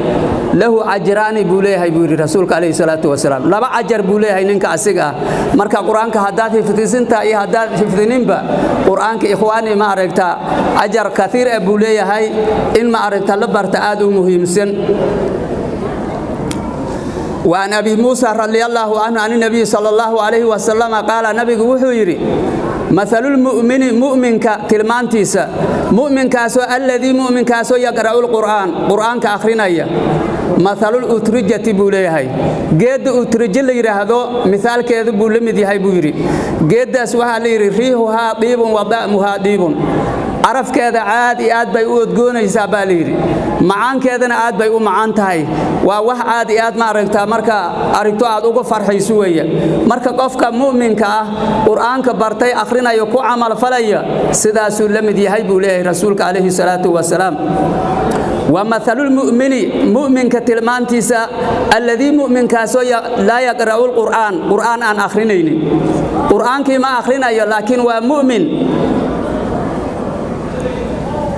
"له أجران" buu leeyahay, buu yidhi rasuulka calayhi salaatu wasalaam. Laba ajar buu leeyahay ninka asiga ah. Marka Qur-aanka haddaad xifdisinta iyo haddaad xifdininba, Qur-aanka, ikhwaani, ma aragta, ajar kaiir ah buu leeyahay. In, ma aragta, la barta aad u muhiimsan. Wa an Abi Muusa radiyallahu anhu an nabiy sallallahu alayhi wa sallam qaala, nabigu wuxuu yidhi: mathalul mu'mini, mu'minka tilmaantiisa, mu'minkaasoo alladii mu'minkaasoo yaqra'u lqur'aan, qur'aanka akhrinaya, mathalul utrijati buu leeyahay, geedda utrijo la yidhaahdo mithaalkeedu buu la mid yahay buu yidhi. Geeddaas waxaa la yidhi riihuhaa diibun wa da'muhaa diibun, carafkeeda aad iyo aad bay u odgoonaysaa baa la yidhi, macaankeedana aad bay u macaan tahay. Waa wax aad iyo aad ma aragtaa marka aragto aad uga farxayso weeye. Marka qofka mu'minka ah, qur'aanka bartay, akhrinayo, ku camalfalaya, sidaasuu la mid yahay buu leeyahay rasuulka calayhi salaatu wasalaam. ومثل المؤمن، مؤمن كتلمانتيسا الذي مؤمن كاسو لا يقرأ القرآن، قرآن أن أخرينين، قرآن كما أخرين، لكن ومؤمن،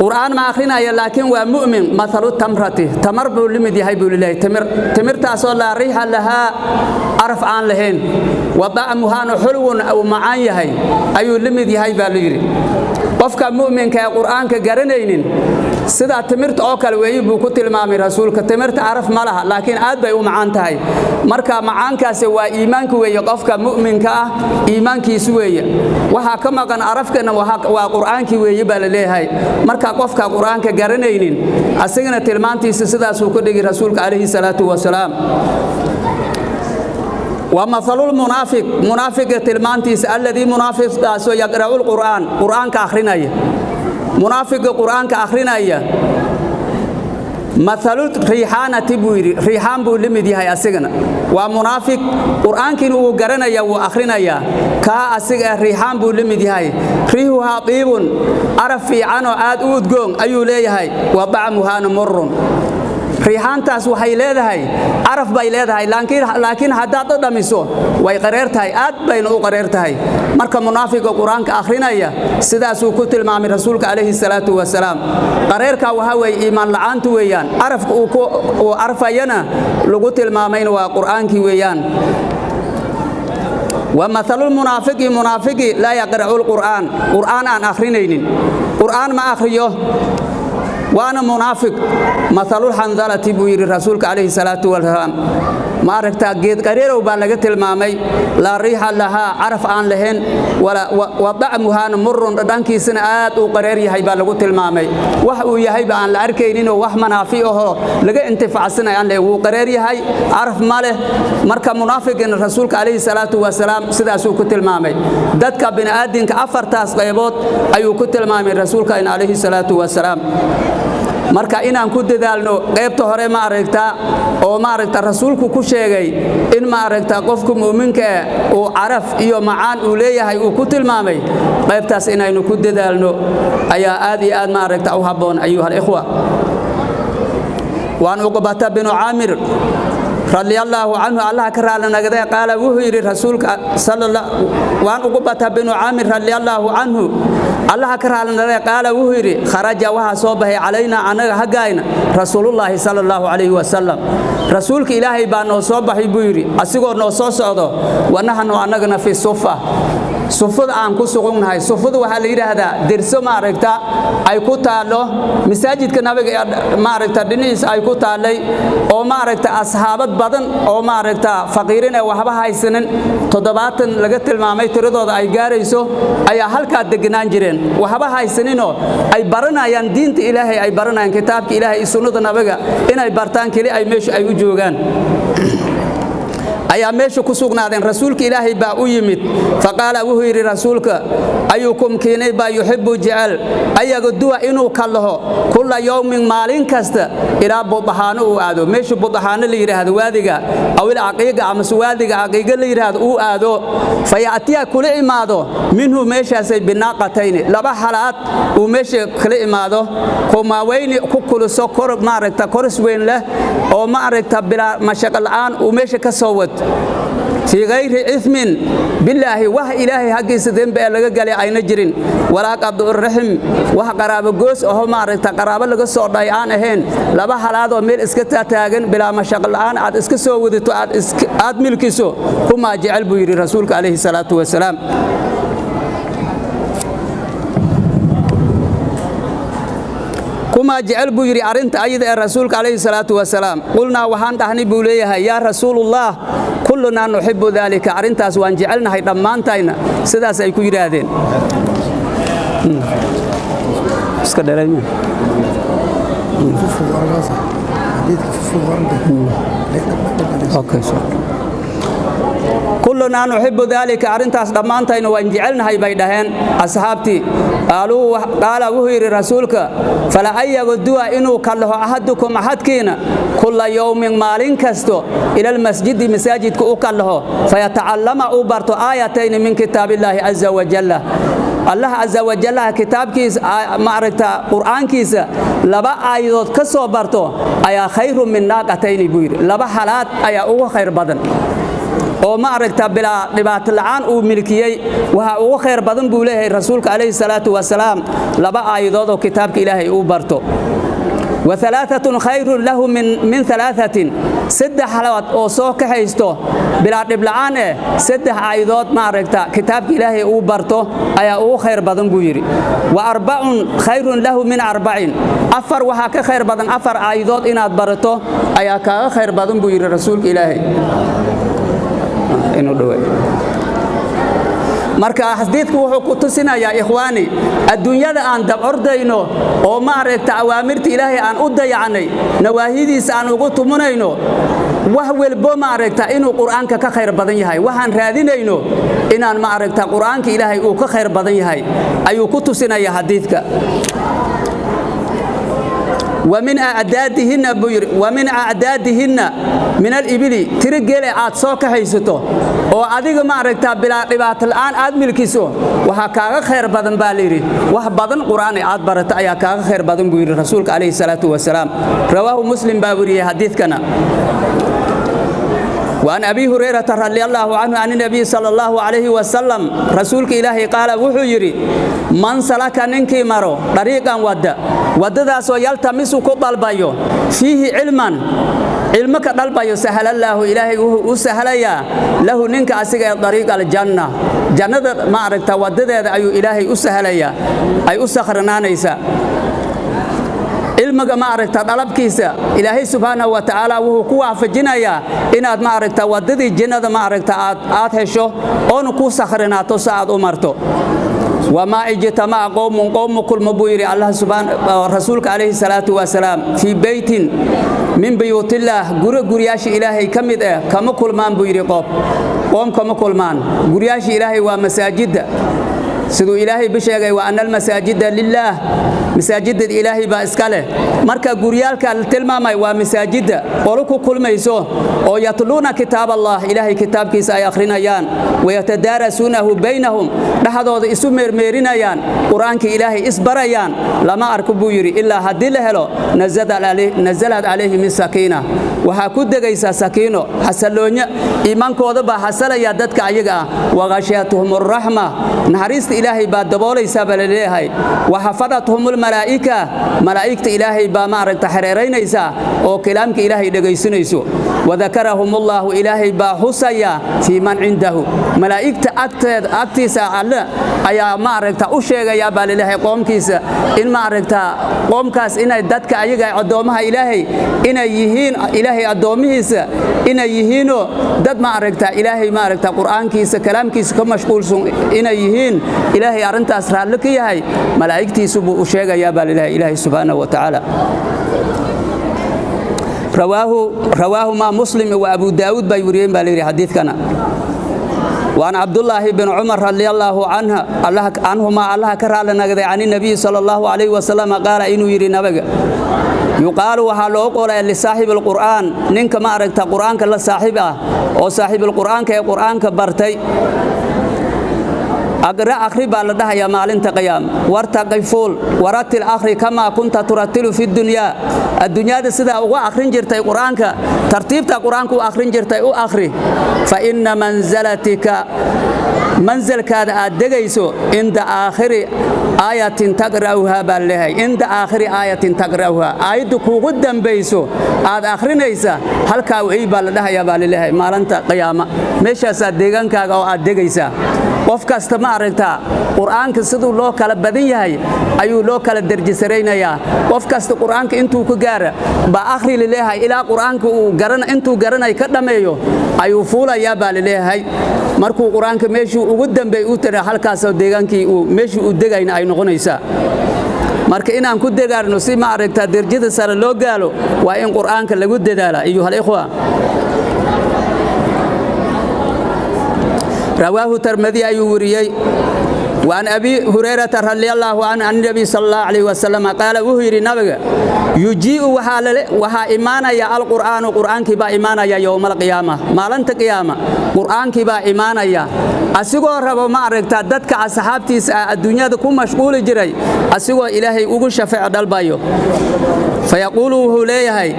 قرآن ما أخرين لكن ومؤمن، مثل التمرة، تمر بولمد يهي بولله، تمر تمر تاسو لا ريح لها، عرف عن لهن، وطعمها حلو أو معان يهي أيو لمد يهي باليري. Qofka mu'minka ee qur'aanka garanaynin sida timirta oo kale weeyi buu ku tilmaamay rasuulka. Timirta caraf ma laha, laakiin aad bay u macaan tahay. Marka macaankaasi waa iimaanka weeye. Qofka mu'minka ah iimaankiisu weeye. Waxaa ka maqan carafkana waa qur'aankii weeye baa la leeyahay. Marka qofka qur'aanka garanaynin asagana tilmaantiisa sidaasuu ku dhigi rasuulka calayhi salaatu wasalaam. ومثل المنافق، منافق تلمانتيس الذي منافق داسو يقرأ القرآن، قرآن كآخرين، منافق قرآن كآخرين، مثل ريحانة بويري، ريحان بو لمدي هاي أسجنا. ومنافق قرآن كنو قرنا يا وآخرين يا كا أسج ريحان بو لمدي هاي، ريحها طيب، عرف في عنو آد أود جون أيو ليه هاي، وطعمها مر. Riixaantaas waxay leedahay caraf bay leedahay, laakiin haddaad u dhamiso way qareer tahay, aad bayna u qareer tahay. Marka munaafiqa qur-aanka akhrinaya sidaasuu ku tilmaamay rasuulka calayhi salaatu wasalaam. Qareerka waxaa weeye iimaan la'aantu weeyaan, carafka uu carfayana lagu tilmaamayna waa qur'aankii weeyaan. ومثل المنافق، منافق لا يقرأ القرآن، قرآن أن أخرينين، قرآن ما أخريه وأنا منافق، مثل الحنظلة بوير رسولك عليه الصلاة والسلام، ما aragtaa geed qareerow baa laga tilmaamay, laa riixa lahaa, caraf aan lahayn, wa dacmuhaana murun, dhadhankiisana aad uu qareer yahay baa lagu tilmaamay. Wax uu yahayba aan la arkayninoo wax manaafi ahoo laga intifaacsanay aan lahayn, wuu qareer yahay, caraf ma leh. Marka munaafiqina rasuulka calayhi salaatu wasalaam sidaasuu ku tilmaamay. Dadka bini'aadinka afartaas qaybood ayuu ku tilmaamay rasuulka calayhi salaatu wasalaam. Marka inaan ku dadaalno qaybta hore, ma aragtaa, oo ma aragta rasuulku ku sheegay in ma aragta qofku mu'minka ah uu caraf iyo macaan uu leeyahay uu ku tilmaamay, qaybtaas inaynu ku dadaalno ayaa aad iyo aad ma aragta u habboon, ayuha alikhwa. وعن عقبة بن عامر رضي الله عنه، الله كرال نغدي، قال وهو يري رسولك صلى الله، وعن عقبة بن عامر رضي الله عنه، الله كرال نغدي، قال وهو يري: خرج وها صوبه علينا، أنا حقاينا، رسول الله صلى الله عليه وسلم، رسولك إلهي بان noo soo baxay buu yiri, asigoo noo soo socdo, ونحن anagana في صفة, sufada aan ku sugannahay. Sufadu waxaa la yidhaahdaa derso ma aragta ay ku taallo masaajidka nabiga, ma aragta dhinaciisa ay ku taallay, oo ma aragta asxaabad badan oo ma aragta faqiirin ee waxba haysanin, 70 laga tilmaamay tiradooda ay gaarayso, ayaa halkaa deganaan jireen, waxba haysaninoo ay baranayaan diinta Ilaahay, ay baranayaan kitaabka Ilaahay iyo sunnada nabiga inay bartaan keli ay meesha ay u joogaan ayaa meesha ku sugnaadeen. Rasuulka Ilaahay baa u yimid. Faqaala wuxuu yidhi rasuulka: ayukum kiinay baa yuxibbu jecel ayaga duwa inuu kallaho kulla yowmin, maalin kasta, ilaa Budaxaano uu aado, meesha Budaxaano la yidhaahdo, waadiga awil caqiiqa amase waadiga caqiiqa la yidhaahdo uu aado, faya'tiya kula imaado minhu meeshaasay binaaqatayni, laba xalaad uu meesha kala imaado, kumaaweyni ku kuluso kor maaragta koris weyn leh oo ma aragta bilaa mashaqo la'aan uu meesha ka soo wad, fii gayri ismin billaahi, wax Ilaahay xaggiisa dembi ee laga galay ayna jirin, walaa qad'uraxim, wax qaraabo goos aho maaragta qaraabo laga soo dhay aan ahayn, laba halaadoo meel iska taataagan bilaa mashaqo la'aan aad iska soo wadato, aad milkiso, kumaa jecel buu yidhi rasuulka calayhi salaatu wasalaam. Kumaa Kumaa jecel buu yidhi arrinta ayada ee rasuulka calayhi salaatu wasalaam. Qulnaa, waxaan dhahnay buu leeyahay, yaa rasuulullah, kullunaa nuxibu daalika, arrintaas waan jecelnahay dhammaantayna. Sidaas ay ku yidhaahdeen. Iska dheeraymiya? Okay, sorry. Kullunaa nuxibu daalika, arrintaas dhammaantayna waan jecelnahay bay dhaheen asxaabtii. Qaala, wuxuu yidhi rasuulka, fala an yaguduwa, inuu kallaho, axadukum, axadkiina, kulla yowmin, maalin kasto, ila almasjidi, masaajidka u kallaho, fayatacallama, uu barto, aayatayni min kitaabillaahi caza wajalla, Allah caza wajallaha kitaabkiisa, maaragta, qur'aankiisa laba aayadood ka soo barto ayaa khayru min naaqatayni buu yidhi. Laba halaad ayaa ugu khayr badan oo, ma aragta, bilaa dhibaato la'aan uu milkiyey. Waxa ugu khayr badan buu leeyahay rasuulka calayhi salaatu wasalaam laba aayadood oo kitaabka ilaahay uu barto. Wa alaaatun khayrun lahu min alaaثatin, saddex halaad oo soo kaxaysto bilaa dhib la'aan eh, saddex aayadood, ma aragta, kitaabka ilaahay uu barto ayaa ugu khayr badan buu yidhi. Wa arbacun khayrun lahu min arbacin, afar waxaa ka khayr badan afar aayadood inaad barato ayaa kaaga khayr badan buu yidhi rasuulka ilaahay inuu dhawaay. Marka xadiidku wuxuu ku tusinayaa, ikhwaani, adduunyada aan dab ordayno oo, ma aragta, awaamirta ilaahay aan u dayacnay, nawaahidiisa aan ugu tumunayno, wax walbo, ma aragta, inuu qur'aanka ka khayr badan yahay. Waxaan raadinayno inaan, ma aragta, qur'aanka ilaahay uu ka khayr badan yahay ayuu ku tusinayaa xadiidka. Wamin acdaadihinna buu yidhi, wamin acdaadihinna min alibili, tiro geele aad soo kaxaysato oo adiga, ma aragtaa, bilaa dhibaato la'aan aad milkiso, waxaa kaaga khayr badan baa layidhi wax badan qur'aan aad barato ayaa kaaga khayr badan buu yidhi rasuulka calayhi salaatu wasalaam. Rawaahu Muslim baa weriyey xadiidkana. وعن أبي هريرة رضي الله عنه عن النبي صلى الله عليه وسلم، رسولك إلهي قال، وحو يري، من سلك، ننكي مرو، طريقا، ود ودداسو، يلتمس، كطلبايو، فيه علما، علمك دلبايو، سهل الله، إلهي وسهليا، له، ننك أسيغ، طريق الجنة، جنة، ما عرفت، وددeda ayuu Ilaahay u sahlaya, ay u sakhranaanaysa. Cilmiga, ma aragta, dhalabkiisa Ilaahay subxaanahu wa tacaala wuxuu ku waafajinayaa inaad, ma aragta, waddadii jannada, ma aragta, aad hesho oona ku sakhrinaato si aad u marto. Wamaa ijtamaca qowmun, qowmu kulma buu yidhi Allah subxaan rasuulka calayhi salaatu wasalaam, fii beytin min buyuutillaah, guro guryaasha Ilaahay ka mid ah kama kulmaan buu yidhi. Qoom qoom kama kulmaan guryaasha Ilaahay, waa masaajidda, siduu Ilaahay bi sheegay, wa ana almasaajida lillaah, masaajidda Ilaahay baa iska leh. Marka guryaalka la tilmaamay waa masaajidda. Qolo ku kulmayso oo yatluuna kitaab Allah, Ilaahay kitaabkiisa ay akhrinayaan, wayatadaarasuunahu baynahum, dhexdooda isu meermeerinayaan, qur-aanka Ilaahay isbarayaan, lama arko buu yidhi, ilaa haddii la helo, nasalad calayhim sakiina, waxaa ku degaysaa sakiino, xasalloonyo, iimaankooda baa xasalaya dadka ayaga ah, waqashiyatuhum araxma, naxariista Ilaahay baa daboolaysaa baa laleeyahay, waxafadathum almalaa'ika, malaa'igta Ilaahay baa, ma aragta, xereeraynaysaa oo kalaamka Ilaahay dhegaysanayso, wadakarahum allaahu, Ilaahay baa xusaya, fii man cindahu, malaa'igta agteed, agtiisa Alle ayaa, ma aragta, u sheegayaa baa laleeyahay qoomkiisa in, ma aragta, qoomkaas inay dadka ayaga addoommaha Ilaahay inay yihiin, Ilaahay addoommihiisa inay yihiinoo dad, ma aragta, Ilaahay, ma aragta, qur'aankiisa, kalaamkiisa ka mashquulsan inay yihiin, Ilaahay arrintaas raalli ka yahay, malaa'igtiisu buu u sheegayaa baa laleeyahay Ilaahay subxaanahu wa tacaala. Rawaahumaa Muslim wa Abu Daawuud bay wariyeen baa layidhi xadiidkana. وعن عبد الله بن عمر رضي الله عنه الله عنهما، الله كرال نغدي، عن النبي صلى الله عليه وسلم قال، إنه يري نبغ، يقال، waxaa loo qoray، لصاحب القرآن، ninka, ma aragta, quraanka la saaxiib ah oo saaxiib القرآن ee quraanka bartay, aqra, akhri baa la dhahayaa maalinta qiyaam, wartaqi, fuul, waratil, akhri, kamaa kunta turatilu fi dunyaa, adduunyada sidaa uga akhrin jirtay qur-aanka, tartiibta qur-aanka u akhrin jirtay u akhri, fa inna manzalatika, manzalkaada aad degayso, cinda aakhiri aayatin taqra'uhaa baa leeyahay, cinda aakhiri aayatin taqra'uhaa, aayadda kuugu dambayso aad akhrinaysa halkaa wixii baa la dhahayaa baa laleeyahay maalinta qiyaama, meeshaasaa deegaankaaga oo aad degaysaa. Qof kasta ma aragtaa qur'aanka siduu loo kala badan yahay ayuu loo kala derjisaraynayaa. Qof kasta qur'aanka intuu ku gaara baa akhri laleeyahay, ilaa qur'aanka uu garan intuu garanay ka dhammeeyo ayuu fuulayaa baa laleeyahay. Markuu qur'aanka meeshuu ugu dambeey u tira, halkaasoo deegaankii uu meeshii uu degayna ay noqonaysaa. Marka inaan ku degaarno si ma aragtaa derjada sare loo gaalo, waa in qur'aanka lagu dadaala, ayuha alikhwa. Rawaahu Termidi ayuu wariyey. وعن أبي هريرة رضي الله عنه عن النبي صلى الله عليه وسلم قال، وهو يري نبغا يجيء وها إيمانا يا القرآن، قرآن كبا إيمانا يا يوم القيامة، مالنت قيامة قرآن كبا إيمانا يا asigoo rabo ma aragtaa dadka asxaabtiisa ah adduunyada ku mashquuli jiray, asigoo Ilaahay ugu shafeeco dalbayo. Fayaquulu, wuxuu leeyahay: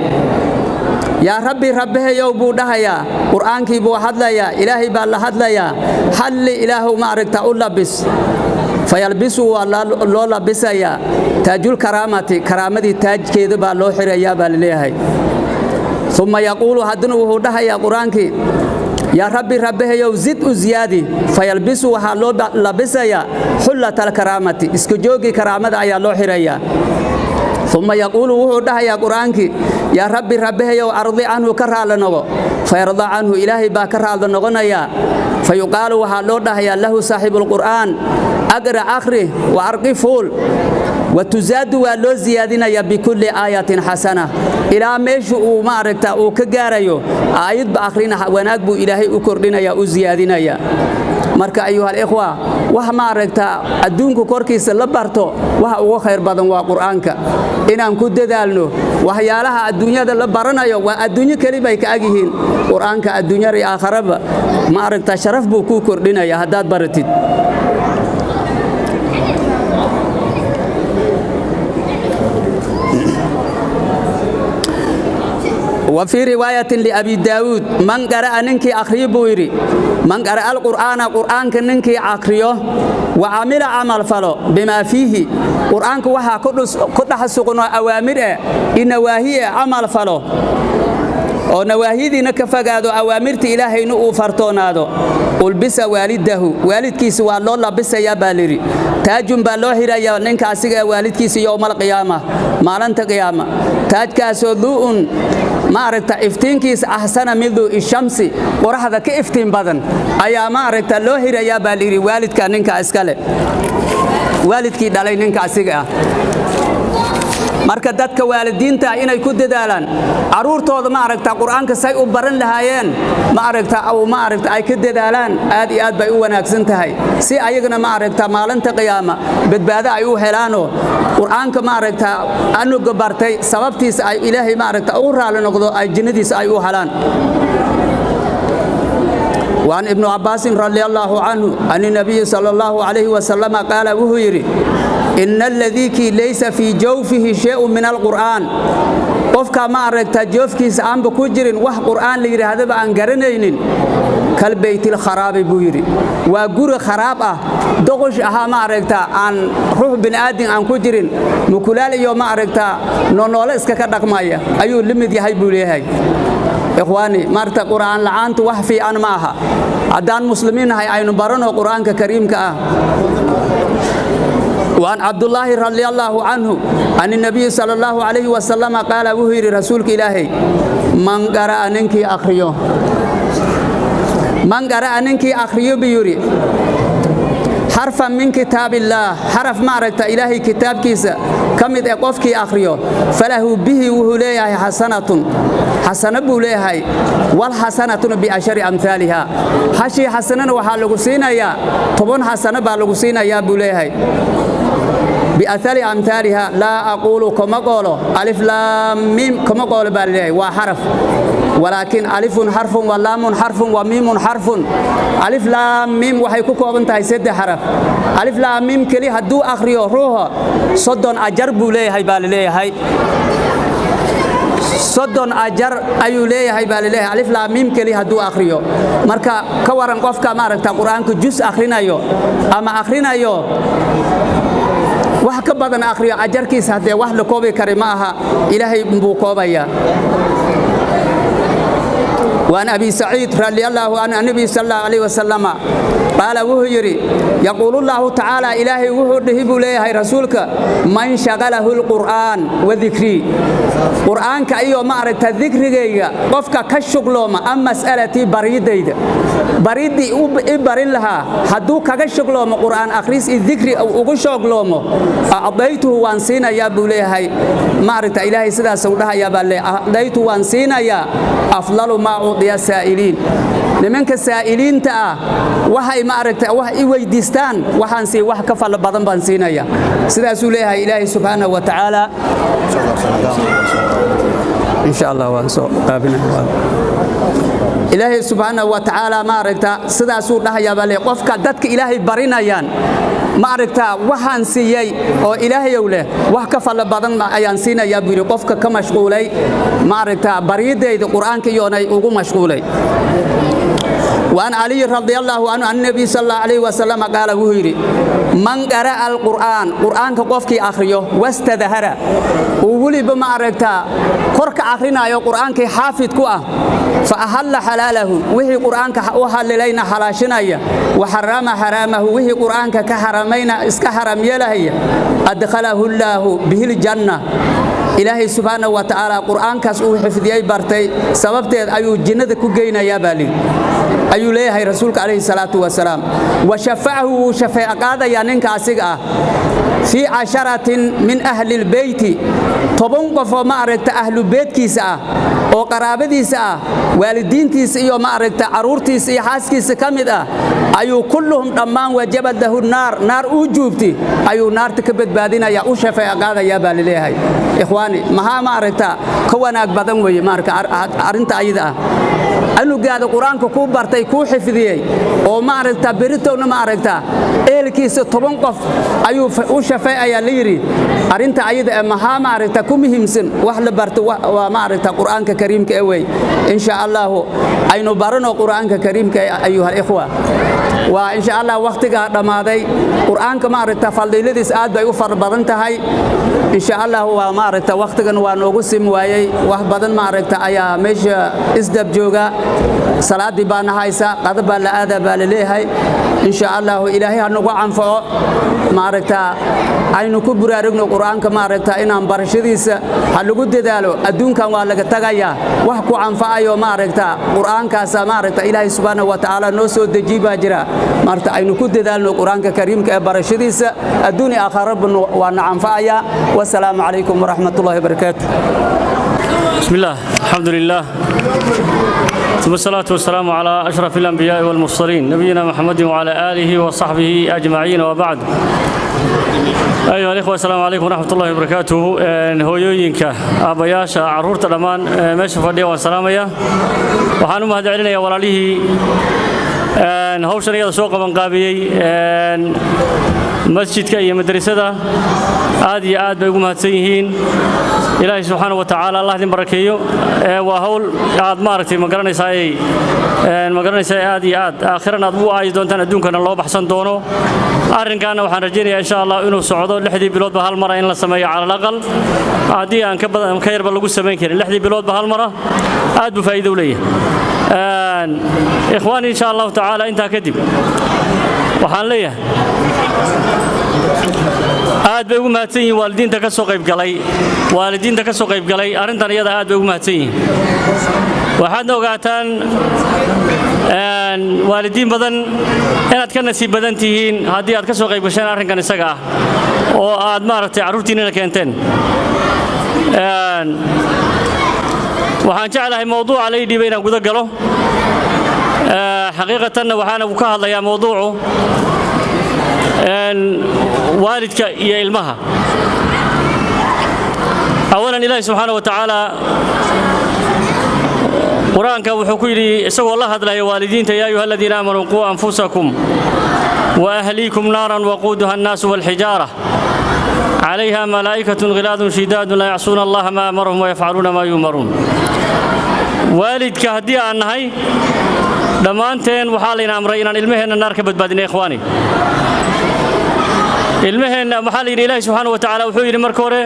"Yaa Rabbi, Rabbahayow," buu dhahayaa. Qur'aankii buu hadlayaa, Ilaahay baa la hadlayaa. "Xalli, Ilaahow, ma aragtaa u labis." Fayalbisu, waa loo labisayaa taajulkaraamati, karaamadii taajkeeda baa loo xirayaa baa laleeyahay. Uma yaquulu, haddana wuxuu dhahayaa qur-aankii: "Yaa Rabbi, Rabbahayow, zid, u ziyaadi." Fayalbisu, waxaa loo labisayaa xullata alkaraamati, iska joogii karaamada ayaa loo xirayaa. Uma yaquulu, wuxuu dhahayaa qur-aankii: "Yaa Rabbi, Rabbahayow, ardi canhu, ka raali noqo." Fayarda canhu, Ilaahay baa ka raali noqonayaa. Fayuqaalu, waxaa loo dhahayaa lahu saaxiibulqur'aan: "Aqra, akhri, wa arqi, fuul." Watuzaadu, waa loo ziyaadinayaa bikulli aayatin xasana, ilaa meeshu uu ma aragta uu ka gaarayo. Aayadba akhrina wanaag buu Ilaahay u kordhinaya, u ziyaadinaya. Marka, ayuha alikhwa, wax ma aragtaa adduunka korkiisa la barto waxa ugu khayr badan waa qur'aanka. Inaan ku dadaalno. Waxyaalaha adduunyada la baranayo waa adduunyo keli bay ka agyihiin. Qur'aanka adduunyada iyo aakharaba ma aragtaa sharaf buu kuu kordhinaya haddaad baratid. وفي رواية لأبي داود: من قرأ، ننكي أخري بويري، من قرأ القرآن، قرآن ننكي أخريه، وعمل، عمل فلو، بما فيه، قرآن وحا كل حسقنا أوامر إن نواهي عمل فلو oo nawaahidiina ka fogaado, awaamirta Ilaahayna uu fartoonaado, ulbisa waalidahu, waalidkiisa waa loo labisayaa baa layidhi. Taajun baa loo xirayaa ninka asiga waalidkiisa yowmal qiyaama, maalinta qiyaama, taajkaasoo du'un ma aragta iftiinkiisa axsana min duu'i shamsi, qoraxda ka iftiin badan ayaa ma aragta loo xirayaa baa layidhi waalidka ninka iskale, waalidkii dhalay ninka asiga ah. Marka dadka waalidiinta inay ku dadaalaan caruurtooda ma aragta qur'aanka say u baran lahaayeen, ma aragta ma aragta ay ka dadaalaan, aad iyo aad bay u wanaagsan tahay, si ayagana ma aragta maalinta qiyaama badbaado ay u helaanoo qur'aanka ma aragta anuga bartay sababtiisa ay Ilaahay ma aragta ugu raali noqdo, ay jinnadiisa ay u helaan. وعن ابن عباس رضي الله عنه عن النبي صلى الله عليه وسلم قال، وهو يري: إن الذي كي ليس في جوفه شيء من القرآن، qofka ma aragta joofkiisa aanba ku jirin wax qur'aan la yidhaahdaba aan garanaynin, kalbaytil kharaabi, buu yidhi, waa guri kharaab ah, doqosh ahaa, ma aragta aan ruux bini'aadin aan ku jirin, mukulaal iyo ma aragta nonoole iska ka dhaqmaya ayuu la mid yahay buu leeyahay. Ikhwaani, marta qur'aan la'aantu wax fiican ma aha. Haddaan muslimiin nahay, aynu barano qur'aanka kariimka ah. وعن عبد الله رضي الله عنه عن النبي صلى الله عليه وسلم قال، وهو رسولك إلهي: من قرأ ننكي أخريو، من قرأ ننكي أخريو بيوري حرفا من كتاب الله، حرف ما رأيت إلهي كتاب كيسا كم يقفك أخريو، فله به، وهو ليه، حسنة، حسنة بوليهاي، والحسنة بعشر أمثالها، حشي حسنة وحا سينايا 10 حسنة با لغو سينايا بوليهاي، بأثر أمثالها. لا أقول، كما قولوا، ألف لام ميم، كما قولوا بالله وحرف، ولكن ألف حرف ولام حرف وميم حرف. ألف لام ميم waxay ku kooban tahay saddex xaraf. Alif laam miim kali hadduu akhriyo ruuxa, 30 ajar buu leeyahay baa leeyahay. 30 ajar ayuu leeyahay baa leeyahay alif laam miim kali hadduu akhriyo. Marka ka waran qofka ma aragta quraanka juz akhrinayo ama akhrinayo wax ka badan akhriyo, ajarkiisa haddee wax la koobi kari ma aha, Ilaahay buu koobayaa. وعن أبي سعيد رضي الله عنه النبي صلى الله عليه وسلم Qaala wuxuu yidhi: yaquulullaahu tacaala, Ilaahay wuxuu dhihi buu leeyahay rasuulka: man shaqalahu lqur'aan wa dikrii, qur'aanka iyo ma aragta dikrigayga qofka ka shuglooma, am mas'alatii, baridayda, bariddii i barin lahaa hadduu kaga shugloomo, qur'aan akhris iyo dikri ugu shoogloomo, acdaytuhu, waan siinayaa buu leeyahay. Ma aragta Ilaahay sidaasuu dhahayaa baa leeyahay: acdaytu, waan siinayaa, afdalu maa ucdiya saa'iliin, nimanka saa'iliinta ah waxay ma aragta wax i weydiistaan waxaan sii wax ka fadlo badan baan siinaya. Sidaasuu leeyahay Ilaahay subxaanahu wa tacaala. Insha Allah waan soo qaabinaya. Ilaahay subxaanahu wa tacaala ma aragta sidaasuu dhahayaa baa leeyahay: qofka dadka Ilaahay barinayaan ma aragtaa waxaan siiyey oo Ilaahayow leh wax ka fadlo badan ayaan siinayaa buu yidhi, qofka ka mashquulay ma aragtaa baryadayda qur'aanka iyoonay ugu mashquulay. وعن علي رضي الله عنه عن النبي صلى الله عليه وسلم قال، وهيري: من قرأ القرآن، قرآن قفكي أخريه، واستظهر، وولي بما أركتا كرك أخرنا يا قرآن كي حافظ كوا، فأحل حلاله، وهي قرآن أحل لنا حلاشنا، وحرم حرامه، وهي قرآن كحرمين اسك حرم يلهي، أدخله الله به الجنة. Ilaahay subxaanahu wa tacaala qur'aankaas uu xifdiyey bartay sababteed ayuu jinnada ku geynayaa baa lii ayuu leeyahay rasuulka calayhi salaatu wasalaam. Wa shafacahu, wuu shafeeco qaadayaa ninka asiga ah, fii casharatin min ahli lbeyti, 10 qof oo ma aragta ahlu beedkiisa ah oo qaraabadiisa ah, waalidiintiisa iyo ma aragta carruurtiisa iyo xaaskiisa ka mid ah ayuu, kulluhum, dhammaan, wajabad lahu naar, naar uu juubti ayuu naarta ka badbaadinaya, u shafeeco qaadayaa baa laleeyahay. Ikhwaani, maxaa ma aragta ka wanaag badan weeye maarka arrinta ayada ah? Anugaada qur-aanka kuu bartay, kuu xifdiyey oo ma aragta beritowna ma aragta ehelkiisa 10 qof ayuu u shafeecayaa la yidhi. Arrinta ayada ee maxaa ma aragta ku muhiimsan wax la barto? Waa ma aragta qur-aanka kariimka ee wey. Insha Allahu aynu barano qur-aanka kariimka ee, ayuha alikhwa. Waa insha Allah wakhtigaa dhammaaday. Qur-aanka ma aragta fadiiladiis aad bay u fara badan tahay. Insha Allah waa ma aragta wakhtigan waa noogu sim waayey. Wax badan ma aragta ayaa meesha isdab jooga. Salaadii baana haysa, qada baa la aadaa baa la leeyahay. Insha Allah Ilaahay ha nagu anfaco. Ma aragta aynu ku buraarugno qur-aanka, ma aragta inaan barashadiisa ha lagu dadaalo. Adduunkan waa laga tagayaa, wax ku anfacayo ma aragta qur-aankaasa ma aragta Ilaahay subxaanahu wa tacaala noo soo dejiy baa jira. Maaragta aynu ku dadaalno qur-aanka kariimka ee barashadiisa, adduun iyo aakhiraba waa na anfacayaa. Wasalaamu calaykum waraxmatullahi wabarakaatu. بسم الله، الحمد لله، ثم الصلاة والسلام على أشرف الأنبياء والمرسلين، نبينا محمد وعلى آله وصحبه أجمعين، وبعد. أيها الإخوة، السلام عليكم ورحمة الله وبركاته. Hooyooyinka, aabbayaasha, caruurta, dhammaan meesha fadhiya waan salaamaya. Waxaan u mahadcelinayaa walaalihii hawshan iyada soo qabanqaabiyey, masjidka iyo madrasada. Aad iyo aad bay ugu mahadsan yihiin. Ilaahay subxaana wa tacaala Allah idin barakeeyo. Waa hawl aad maaragtay ma garanaysaa, ma garanaysaa, aad iyo aad aakhirana aad ugu aayi doontaan, adduunkana loo baxsan doono. Arrinkaana waxaan rajaynayaa insha Allah inuu socdo, 6dii biloodba hal mara in la sameeyo cala alaqal, haddii aan ka badan ka yarba lagu samayn karin 6dii biloodba hal mara. Aad buu faa'iido u leeyahay, ikhwaani. Insha Allahu tacaala intaa kadib waxaan leeyahay aad bay ugu mahadsan yihiin waalidiinta ka soo qaybgalay, waalidiinta ka soo qaybgalay arrintan iyada aad bay ugu mahadsan yihiin. Waxaadna ogaataan, waalidiin badan, inaad ka nasiib badan tihiin haddii aad ka soo qayb gasheen arrinkan isaga ah oo aad maaragtay carruurtiinnina keenteen. Waxaan jeclahay mowduuca la ii dhiibay inaan guda galo. Xaqiiqatanna waxaana ka hadlayaa mowduucu waalidka iyo ilmaha. Awalan, Ilaahi subxaana wa tacaala qur-aanka wuxuu ku yidhi isagoo la hadlaya waalidiinta: yaa ayuha aladiina aamanuu quu anfusakum wa ahliikum naaran waquuduha annaasu walxijaara calayha malaa'ikatun ghilaadun shidaadun laa yacsuuna Allaha maa amarahum wayafcaluuna maa yu'maruun. Waalidka haddii aan nahay dhammaanteen, waxaa layna amray inaan ilmaheenna naar ka badbaadina. Ikhwaani, ilmaheenna waxaa la yidhi, Ilaahi subxaana wa tacaala wuxuu yidhi marka hore: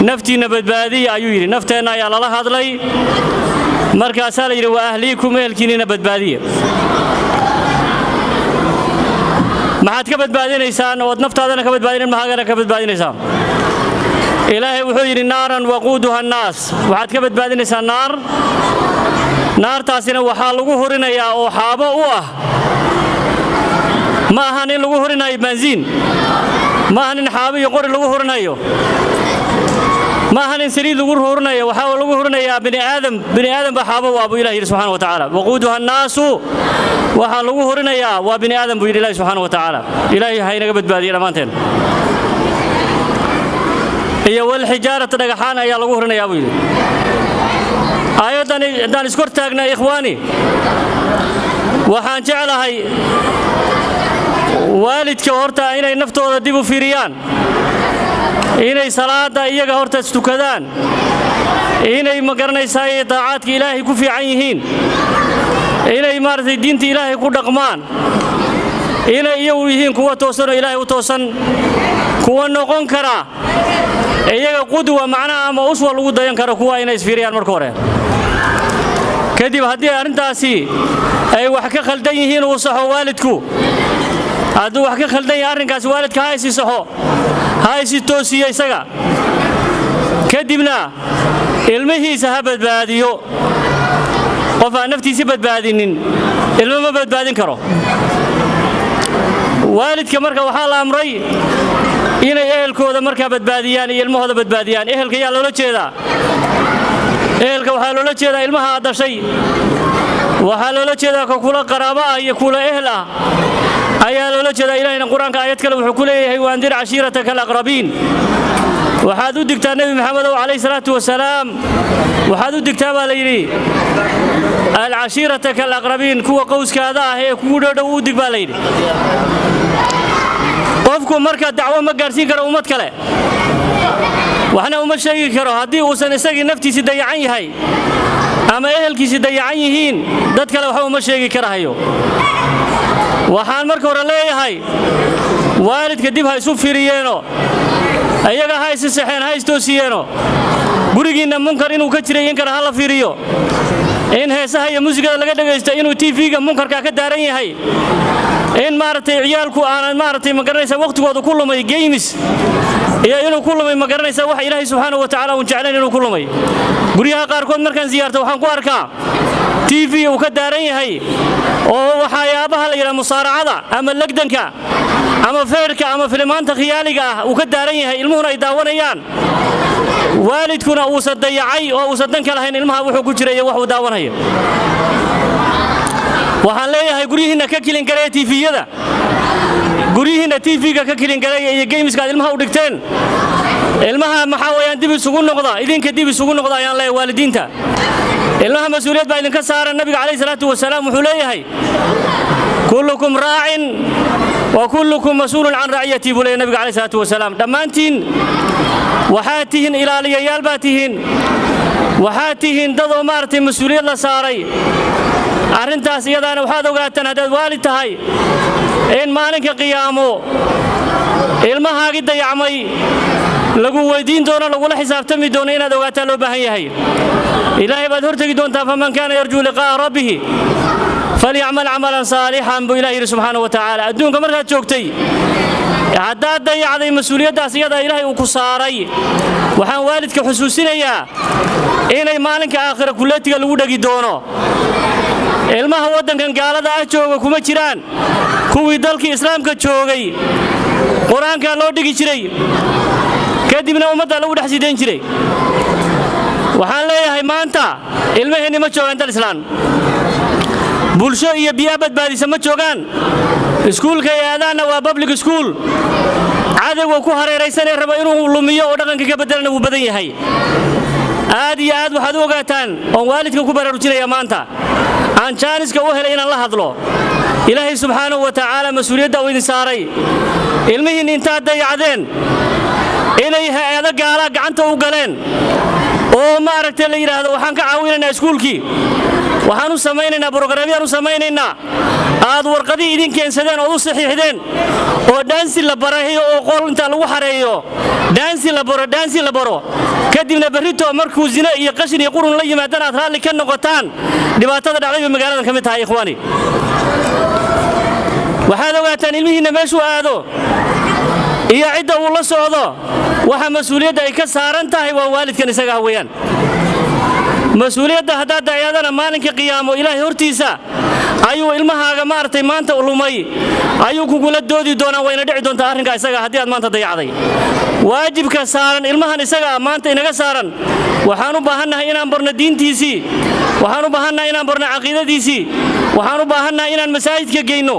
naftiinna badbaadiya ayuu yidhi. Nafteenna ayaa lala hadlay. Markaasaa la yidhi: wa ahliikum, ehelkiinnina badbaadiya. Maxaad ka badbaadinaysaan ood naftaadana ka badbaadin, ilmahaagana ka badbaadinaysaa? Ilaahay wuxuu yidhi: نارا وقودها الناس. Waxaad ka badbaadinaysaa naar. Naartaasina waxaa lagu hurinayaa oo xaabo u ah. Ma ahan in lagu hurinayo baansiin, ma ahan in xaabo iyo qori lagu hurinayo, ma ahan in saliid lagu hurinayo. Waxaa lagu hurinayaa bini aadam. Bini aadam baa xaabo u ah, buu Ilahi yidhi subxana wa tacaala. وقودها الناس, waxaa lagu hurinayaa waa bini aadam, buu yidhi Ilahi subxaana wa tacaala. Ilaahay ha inaga badbaadiye dhammaanteen. Iyo والحجارة, dhagaxaan ayaa lagu hurinayaa, buu yidhi. Aayaddan haddaan iskor taagnaa, ikhwaani, waxaan jeclahay waalidka horta inay naftooda dib u fiiriyaan, inay salaadda iyaga horta istukadaan, inay, ma garanaysaa, daacaadka Ilaahay ku fiican yihiin, inay maaragtay diinta Ilaahay ku dhaqmaan, inay iyagu yihiin kuwa toosan oo Ilaahay u toosan, kuwa noqon kara iyaga qudwa, macnaha ama uswa lagu dayan karo, kuwa inay isfiiriyaan marka hore. Kadib haddii arrintaasi ay wax ka khaldan yihiin, uu saxo waalidku. Hadduu wax ka khaldan yahay arrinkaasi, waalidka ha isi saxo, ha isi toosiyo isaga, kadibna ilmihiisa ha badbaadiyo. Qof aan naftiisi badbaadinin ilmo ma badbaadin karo. Waalidka marka waxaa la amray inay ehelkooda markaa badbaadiyaan iyo ilmahooda badbaadiyaan. Ehelka yaa loola jeedaa? Ehelka waxaa loola jeedaa ilmaha aad dhashay. Waxaa loola jeedaa ka kula qaraabo ah iyo kula ehel ah ayaa loola jeedaa. Ilahayna Qur-aanka aayad kale wuxuu ku leeyahay: وأنذر عشيرتك الأقربين. Waxaad u digtaa, Nebi Maxamedow calayhi salaatu wasalaam, waxaad u digtaa, baa la yidhi, عشيرتك الأقربين, kuwa qowskaada ah ee kugu dhodhow u dig, baa la yidhi. Qofku marka dacwo ma gaadhsiin karo ummad kale, waxna uma sheegi karo haddii uusan isagii naftiisi dayacan yahay ama ehelkiisi dayacan yihiin. Dad kale waxba uma sheegi karahayo. Waxaan marka hore leeyahay waalidka dib ha isu firiyeeno, iyaga ha isi saxeen, ha istoosiyeeno. Gurigiinna munkar inuu ka jiray in kale ha la fiiriyo, in heesaha iyo muusigada laga dhegaysto, inuu TV-ga munkarka ka daaran yahay, in maaragtay ciyaalku aanan maaragtay, ma garanaysa, waqtigooda ku lumay games iyo inuu ku lumay, ma garanaysa, wax Ilaahay subxaana wa tacaala uun jeclayn inuu ku lumay. Guryaha qaarkood markaan siyaarto waxaan ku arkaa TV uu ka daaran yahay oo waxyaabaha la yidhaha musaaracada ama legdanka ama feerhka ama filimaanta khiyaaliga ah uu ka daaran yahay, ilmuhuna ay daawanayaan, waalidkuna uusan dayacay oo uusan dan ka lahayn ilmaha wuxuu ku jira iyo wax uu daawanayo. Waxaan leeyahay guryihiinna ka clean gareeya TV-yada. Guryihiinna TV-ga ka clean gareeya iyo games-ka aad ilmaha u dhigteen. Ilmaha maxaa weeyaan dib isugu noqda, idinka dib isugu noqda ayaan leeyahay waalidiinta. Ilmaha mas-uuliyad baa idinka saaran. Nabiga calayhi salaatu wasalaam wuxuu leeyahay: كلكم راع وكلكم مسؤول عن رعيته, buu leeyahay nabiga calayhi salaatu wasalaam. Dhammaantiin waxaad tihiin ilaaliyayaal baa tihiin, waxaad tihiin dadoo maaragtay mas-uuliyad la saaray. Arrintaas iyadaana waxaad ogaataan, haddaad waalid tahay, in maalinka qiyaamo ilmahaagii dayacmay lagu weyddiin doono, lagula xisaabtami doono, inaad ogaataa loo baahan yahay. Ilaahay baad hortegi doontaa. فمن كان يرجو لقاء ربه فليعمل عملا صالحا, buu Ilahi yidhi subxaana wa tacaala. Adduunka markaad joogtay haddaad dayacday mas-uuliyaddaas iyadaa Ilaahay uu ku saaray, waxaan waalidka xusuusinayaa inay maalinka aakhira kuleetiga lagu dhegi doono. Ilmaha waddankan gaalada ah jooga kuma jiraan kuwii dalkii islaamka joogay. Qur-aankaa loo dhigi jiray, kadibna ummadda lagu dhex sidayn jiray. Waxaan leeyahay maanta ilmaheenni ma joogaan dal islaan, bulsho iyo biyaa badbaadisa ma joogaan. Iskuulkay aadaanna waa public school. Cadowga ku hareeraysanee raba inuu lumiyo oo dhaqanka ka beddelana wuu badan yahay aad iyo aad. Waxaad u ogaataan oon waalidka ku baraarujinaya maanta aan jaaniska u helay inaan la hadlo: Ilaahay subxaanahu wa tacaala mas-uuliyadda uu idin saaray, ilmihiinni intaad dayacdeen inay hay-ado gaala gacanta u galeen oo maaragtay la yidhaahdo waxaan ka caawinaynaa iskuulkii, waxaan u samaynaynaa brograamyaan u samaynaynaa, aad warqadii idin keensadeen ood u saxiixdeen oo dancing la barayo oo qol inta lagu xareeyo dancing la baro, dancing la baro, kadibna berrito markuu zine iyo qashin iyo qurun la yimaadana aad raalli ka noqotaan. Dhibaatada dhacday bay magaaladan ka mid tahay, ikhwaani. Waxaad ogaataan ilmihiinna meeshuu aado iyo cidda uu la socdo, waxa mas-uuliyadda ay ka saaran tahay waa waalidkan isaga ah weeyaan. Mas-uuliyadda haddaad dayacdana, maalinka qiyaamo Ilaahay hortiisa ayuu ilmahaaga maaragtay maanta lumay ayuu kugula doodi doonaa. Wayna dhici doontaa arrinkaa isaga haddii aad maanta dayacday waajibka saaran ilmahan isaga ah maanta inaga saaran. Waxaan u baahannahay inaan barno diintiisii, waxaan u baahannahay inaan barno caqiidadiisii, waxaan u baahannahay inaan masaajidka geyno,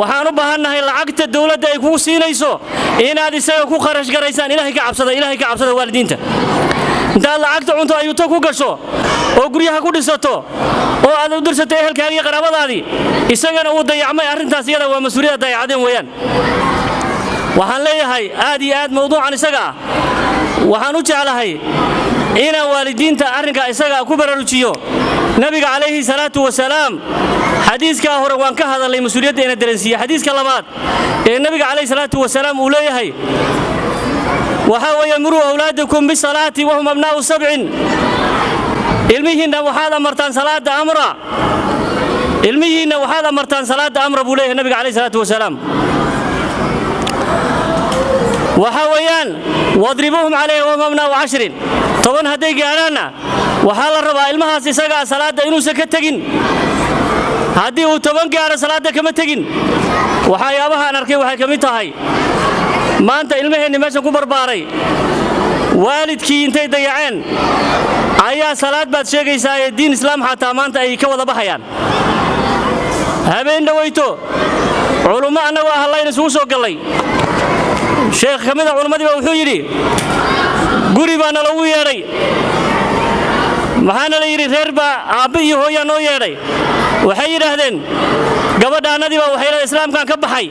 waxaan u baahannahay lacagta dowladda ay kugu siinayso inaad isaga ku kharash garaysaan. Ilaahay ka cabsada, Ilaahay ka cabsada, waalidiinta. Intaad lacagta cunto ayuuto ku gasho oo guryaha ku dhisato oo aad u dirsato ehelkaaga iyo qaraabadaadii, isagana uu dayacmay, arrintaas iyada waa mas-uuliyadda dayacadeen weeyaan. Waxaan leeyahay, aad iyo aad mawduucan isaga ah waxaan u jeclahay inaan waalidiinta arrinka isaga ku baraarujiyo. Nabiga calayhi salaatu wasalaam, xadiiskaa hore waan ka hadalnay, mas-uuliyadda ina dareensiiye. Xadiiska labaad ee nabiga calayhi salaatu wasalaam uu leeyahay waxaa weeye: "Muruu awlaadakum bisalaati wahum abnaa'u 7." Ilmihiinna waxaad amartaan salaada amra, ilmihiinna waxaad amartaan salaada amra, buu leeyahay nabiga calayhi salaatu wasalaam. Waxaa weeyaan: "Wadribuuhum calayha wahum abnaa'u 10." 10 hadday gaadhaanna, waxaa la rabaa ilmahaas isagaa salaadda inuusan ka tegin. Haddii uu 10 gaadho, salaadda kama tegin. Waxyaabaha aan arkay waxay ka mid tahay maanta ilmaheenni meeshan ku barbaaray, waalidkii intay dayaceen ayaa salaad baad sheegaysaa ee diin islaam xataa maanta ay ka wada baxayaan. Habeen dhawayto culummo annagoo ah layn isugu soo gallay, sheekh ka mida culimmadii baa wuxuu yidhi: "Guri baa nalagu yeedhay." Maxaana la yidhi? Reer baa aabbe iyo hooyaa noo yeedhay. Waxay yidhaahdeen gabadhaannadii baa waxay leedahay: "Islaamkaan ka baxay,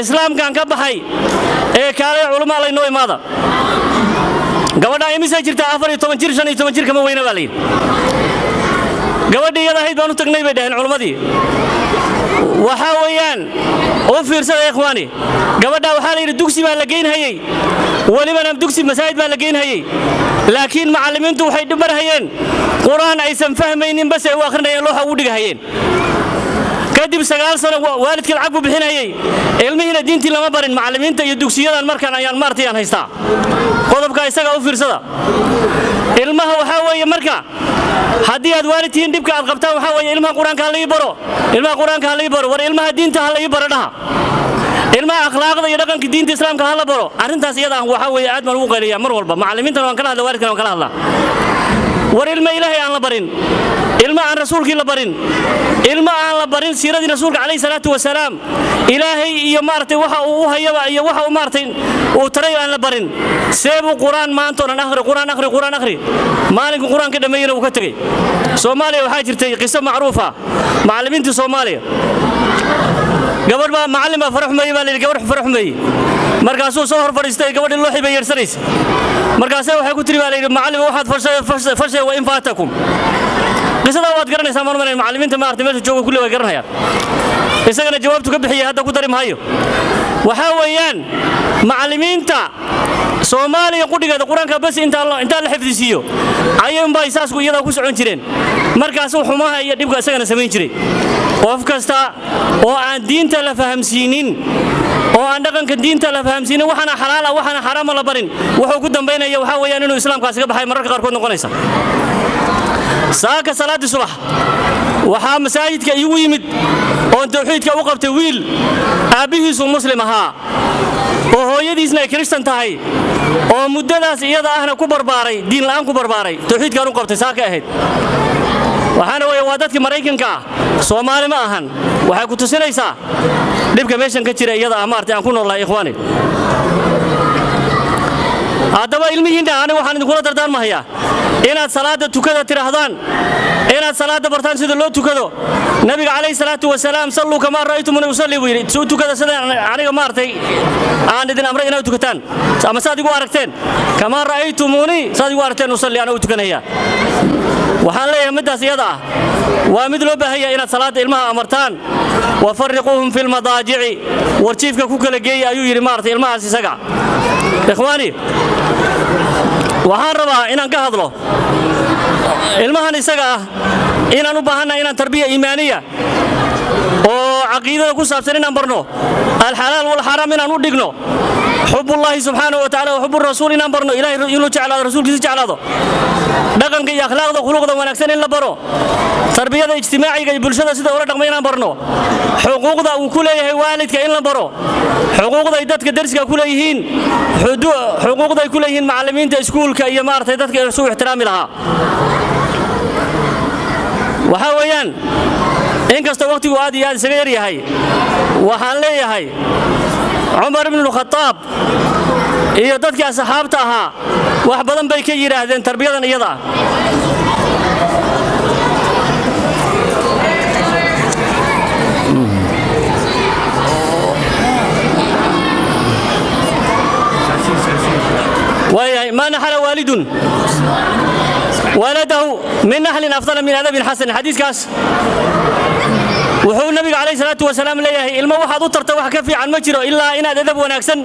islaamkaan ka baxay, ee kaalay culummo laynoo imaada." Gabadhaa imisay jirtaa? 14 jir, 15 jir kama weyna baa la yidhi. Gabadhii iyada ahayd baan u tagnay, bay dhaheen culimmadii. Waxaa weeyaan, u fiirsada ikhwaani, gabadhaa waxaa la yidhi dugsi baa la geynhayey, welibana dugsi masaajid baa la geynhayey, laakiin macallimiintu waxay barhayeen qur-aan aysan fahmaynin, bas ay u akhrinayeen, looxa ugu dhigahayeen. Kadib 9 sano waalidkii lacag buu bixinayey, ilmihiina diintii lama barin. Macallimiinta iyo dugsiyadan markaan ayaan maartay aan haystaa qodobka isaga. U fiirsada ilmaha. Waxaa weeye marka haddii aad waalid tihiin, dhibka aad qabtaan waxaa weeye: ilmaha qur-aanka ha la ii baro, ilmaha qur-aanka ha la ii baro. War ilmaha diinta ha la ii baro dhaha, ilmaha akhlaaqda iyo dhaqanka diinta islaamka ha la baro. Arrintaas iyada ah waxaa weeye aad baan ugu qayliyaa mar walba. Macallimiintana waan kala hadla, waalidkana waan kala hadlaa. War ilma Ilaahay aan la barin, ilma aan rasuulkii la barin, ilma aan la barin siiradii rasuulka calayhi salaatu wasalaam, Ilaahay iyo maaragtay waxa uu u hayaba iyo waxa uu maaragtay uu taray aan la barin, seebuu qur-aan maanta oo dhan akhri, qur-aan akhri, qur-aan akhri, maalinku qur-aan ka dhammeeyena uu ka tegey? Soomaaliya waxaa jirtay qiso macruufa. Macallimiintii Soomaaliya, gabadh baa macallin baa fara xumeeyey baa la yidhi, gabadh fara xumeeyey. Markaasuu soo hor fadhiistay gabadhii, looxii bay yeedhsanaysa. Markaasee waxay ku tiri, baa la yidhi: "Macallin, waxaad fashay wa in faatakum." Qisadaa waad garanaysaa maan umalayn. Macallimiinta maaragtay meesha jooga kulli way garanayaan. Isagana jawaabtu ka bixiyey hadda ku dari maayo. Waxaa weeyaan macallimiinta Soomaaliya qudhigeeda qur-aanka bas intaa la xifdisiiyo ayuunbay saasku iyadaa ku socon jireen. Markaasuu xumaha iyo dhibka isagana samayn jiray. Qof kasta oo aan diinta la fahamsiinin, oo aan dhaqanka diinta la fahamsiinin, waxaana xalaal ah, waxaana xaraama la barin, wuxuu ku dambaynaya waxaa weeyaan inuu islaamkaasi ka baxay mararka qaarkood noqonaysa. Saaka salaaddii subax waxaa masaajidka iigu yimid oon tawxiidka u qabtay wiil aabbihiisu muslim ahaa oo hooyadiisna ay kirishtan tahay, oo muddadaas iyada ahna ku barbaaray diin la'aan ku barbaaray. Tawxiidkaan u qabtay saaka ahayd. Waxaana weeye waa dadkii Maraykanka ah, Soomaali ma ahan. Waxay ku tusinaysaa dhibka meeshan ka jira iyada ah maartay aan ku noolnahay. Ikhwaani, haddaba ilmihiinna aniga waxaan idinkula dardaarmahayaa inaad salaadda tukada tidhaahdaan, inaad salaadda bartaan sida loo tukado. Nabiga calayhi salaatu wasalaam: "Salluu kamaa ra'aytumuni usalli," buu yidhi. Suu tukada sida aniga maartay aan idin amray inaad tukataan, ama saad igu aragteen. "Kamaa ra'aytumuuni," saad igu aragteen, "usalli," anaa u tukanaya. Waxaan leeyahay middaas iyada ah waa mid loo baahan yahay inaad salaadda ilmaha amartaan. "Wafariquuhum fi lmadaajici," warjiifka ku kala geeya, ayuu yidhi maaragtay ilmahaas isaga. Ikhwaani, waxaan rabaa inaan ka hadlo ilmahan isaga ah inaan u baahannahay inaan tarbiya iimaaniya oo Caqiidada ku saabsan inaan barno, alxalaal walxaraam inaan u dhigno, xubullaahi subxaanahu wa tacaala wa xubu rasuul inaan barno, Ilahay inuu jeclaado, rasuulkiisa jeclaado, dhaqanka iyo akhlaaqda, khuluqda wanaagsan in la baro, tarbiyada ijtimaaciga iyo bulshada sida ula dhaqma inaan barno, xuquuqda uu ku leeyahay waalidka in la baro, xuquuqda ay dadka dersiga ku leeyihiin, xuquuqda ay ku leeyihiin macallimiinta iskuulka iyo maaragtay dadka isu ixtiraami lahaa. Waxaa weeyaan, inkastoo waqtigu aad iyo aad isaga yar yahay, waxaan leeyahay Cumar ibnu Khataab iyo dadkii asxaabta ahaa wax badan bay ka yidhaahdeen tarbiyadan iyada ah. Waayahay, maa naxala waalidun waladahu min naxlin afdala min adabin xasan. Xadiiskaas wuxuu nabiga calayhi salaatu wasalaam leeyahay, ilmo waxaad u tarta wax ka fiican ma jiro ilaa inaad edab wanaagsan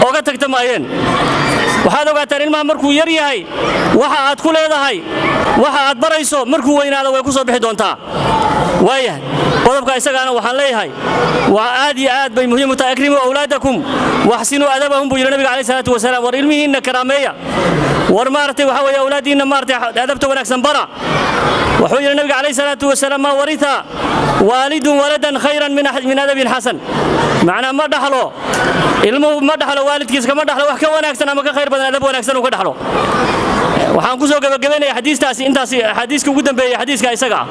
oga tagta maayeen. Waxaad ogaataan, ilmaha markuu yar yahay waxa aad ku leedahay, waxa aad barayso, markuu weynaado way ku soo bixi doontaa. Waayahay, qodobka isagaana waxaan leeyahay waa aad iyo aad bay muhiim u tahay. Akrimuu awlaadakum waxsinuu adabahum, buu yidhi nabiga calayhi salaatu wasalaam. War ilmihiinna karaameeya, war maaragtay waxa weeye awlaaddiinna maaragtay adabta wanaagsan bara. Wuxuu yidhi nabiga calayhi salaatu wasalaam: maa waritha waalidun waladan khayran min adabin xasan. Macnaa, ma dhaxlo ilmuhu, ma dhaxlo waalidkiis, kama dhaxlo wax ka wanaagsan ama ka khayr badan adab wanaagsan uu ka dhaxlo. Waxaan ku soo gabagabaynaya xadiistaasi, intaasi xadiiska ugu dambeeyey, xadiiska isaga ah,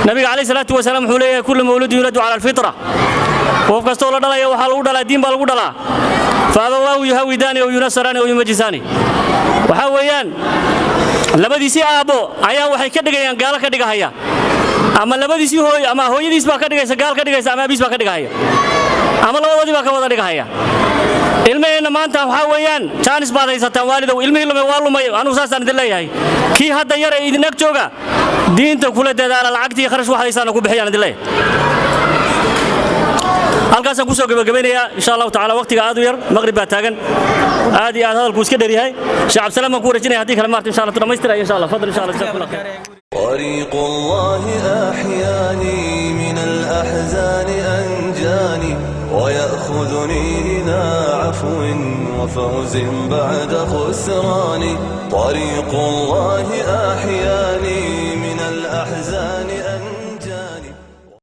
nabiga calayhi salaatu wasalaam wuxuu leeyahay: kullu mawludin yuladu cala alfitra. Qof kastoo la dhalaya waxaa lagu dhalaa diin baa lagu dhalaa. Fa abawaahu yuhawidaani aw yunasaraani aw yumajisaani. Waxaa weeyaan, labadiisii aabbo ayaa waxay ka dhigayaan gaalo ka dhigahaya, ama labadiisii hooyo, ama hooyadiis baa ka dhigaysa gaal ka dhigaysa, ama abiis baa ka dhigahaya, ama labadoodii baa ka wada dhigahaya. Ilmaheenna maanta waxaa weeyaan jaanis baad haysataan, waalidow. Ilmihii lumay waa lumay, anugu saasaan idin leeyahay. Kii hadda yar ee idin ag jooga, diinta kula dadaala, lacagtii kharash waxaad haysaana ku bixiyaan idin leeyahay. Halkaasaan kusoo gabagabaynayaa insha Allahu tacaala. Waqtiga aad u yar, maqrib baa taagan, aad iyo aad hadalku iska dheer yahay. Sheekh Cabdisalaam baan ku wareejinaya, haddii kale maarta insha Allah dhamaystiraya insha Allah. Fadal insha Allah, jazakumullah khayr. طريق الله أحياني، من الأحزان أنجاني، ويأخذني إلى عفو وفوز بعد خسران. طريق الله أحياني.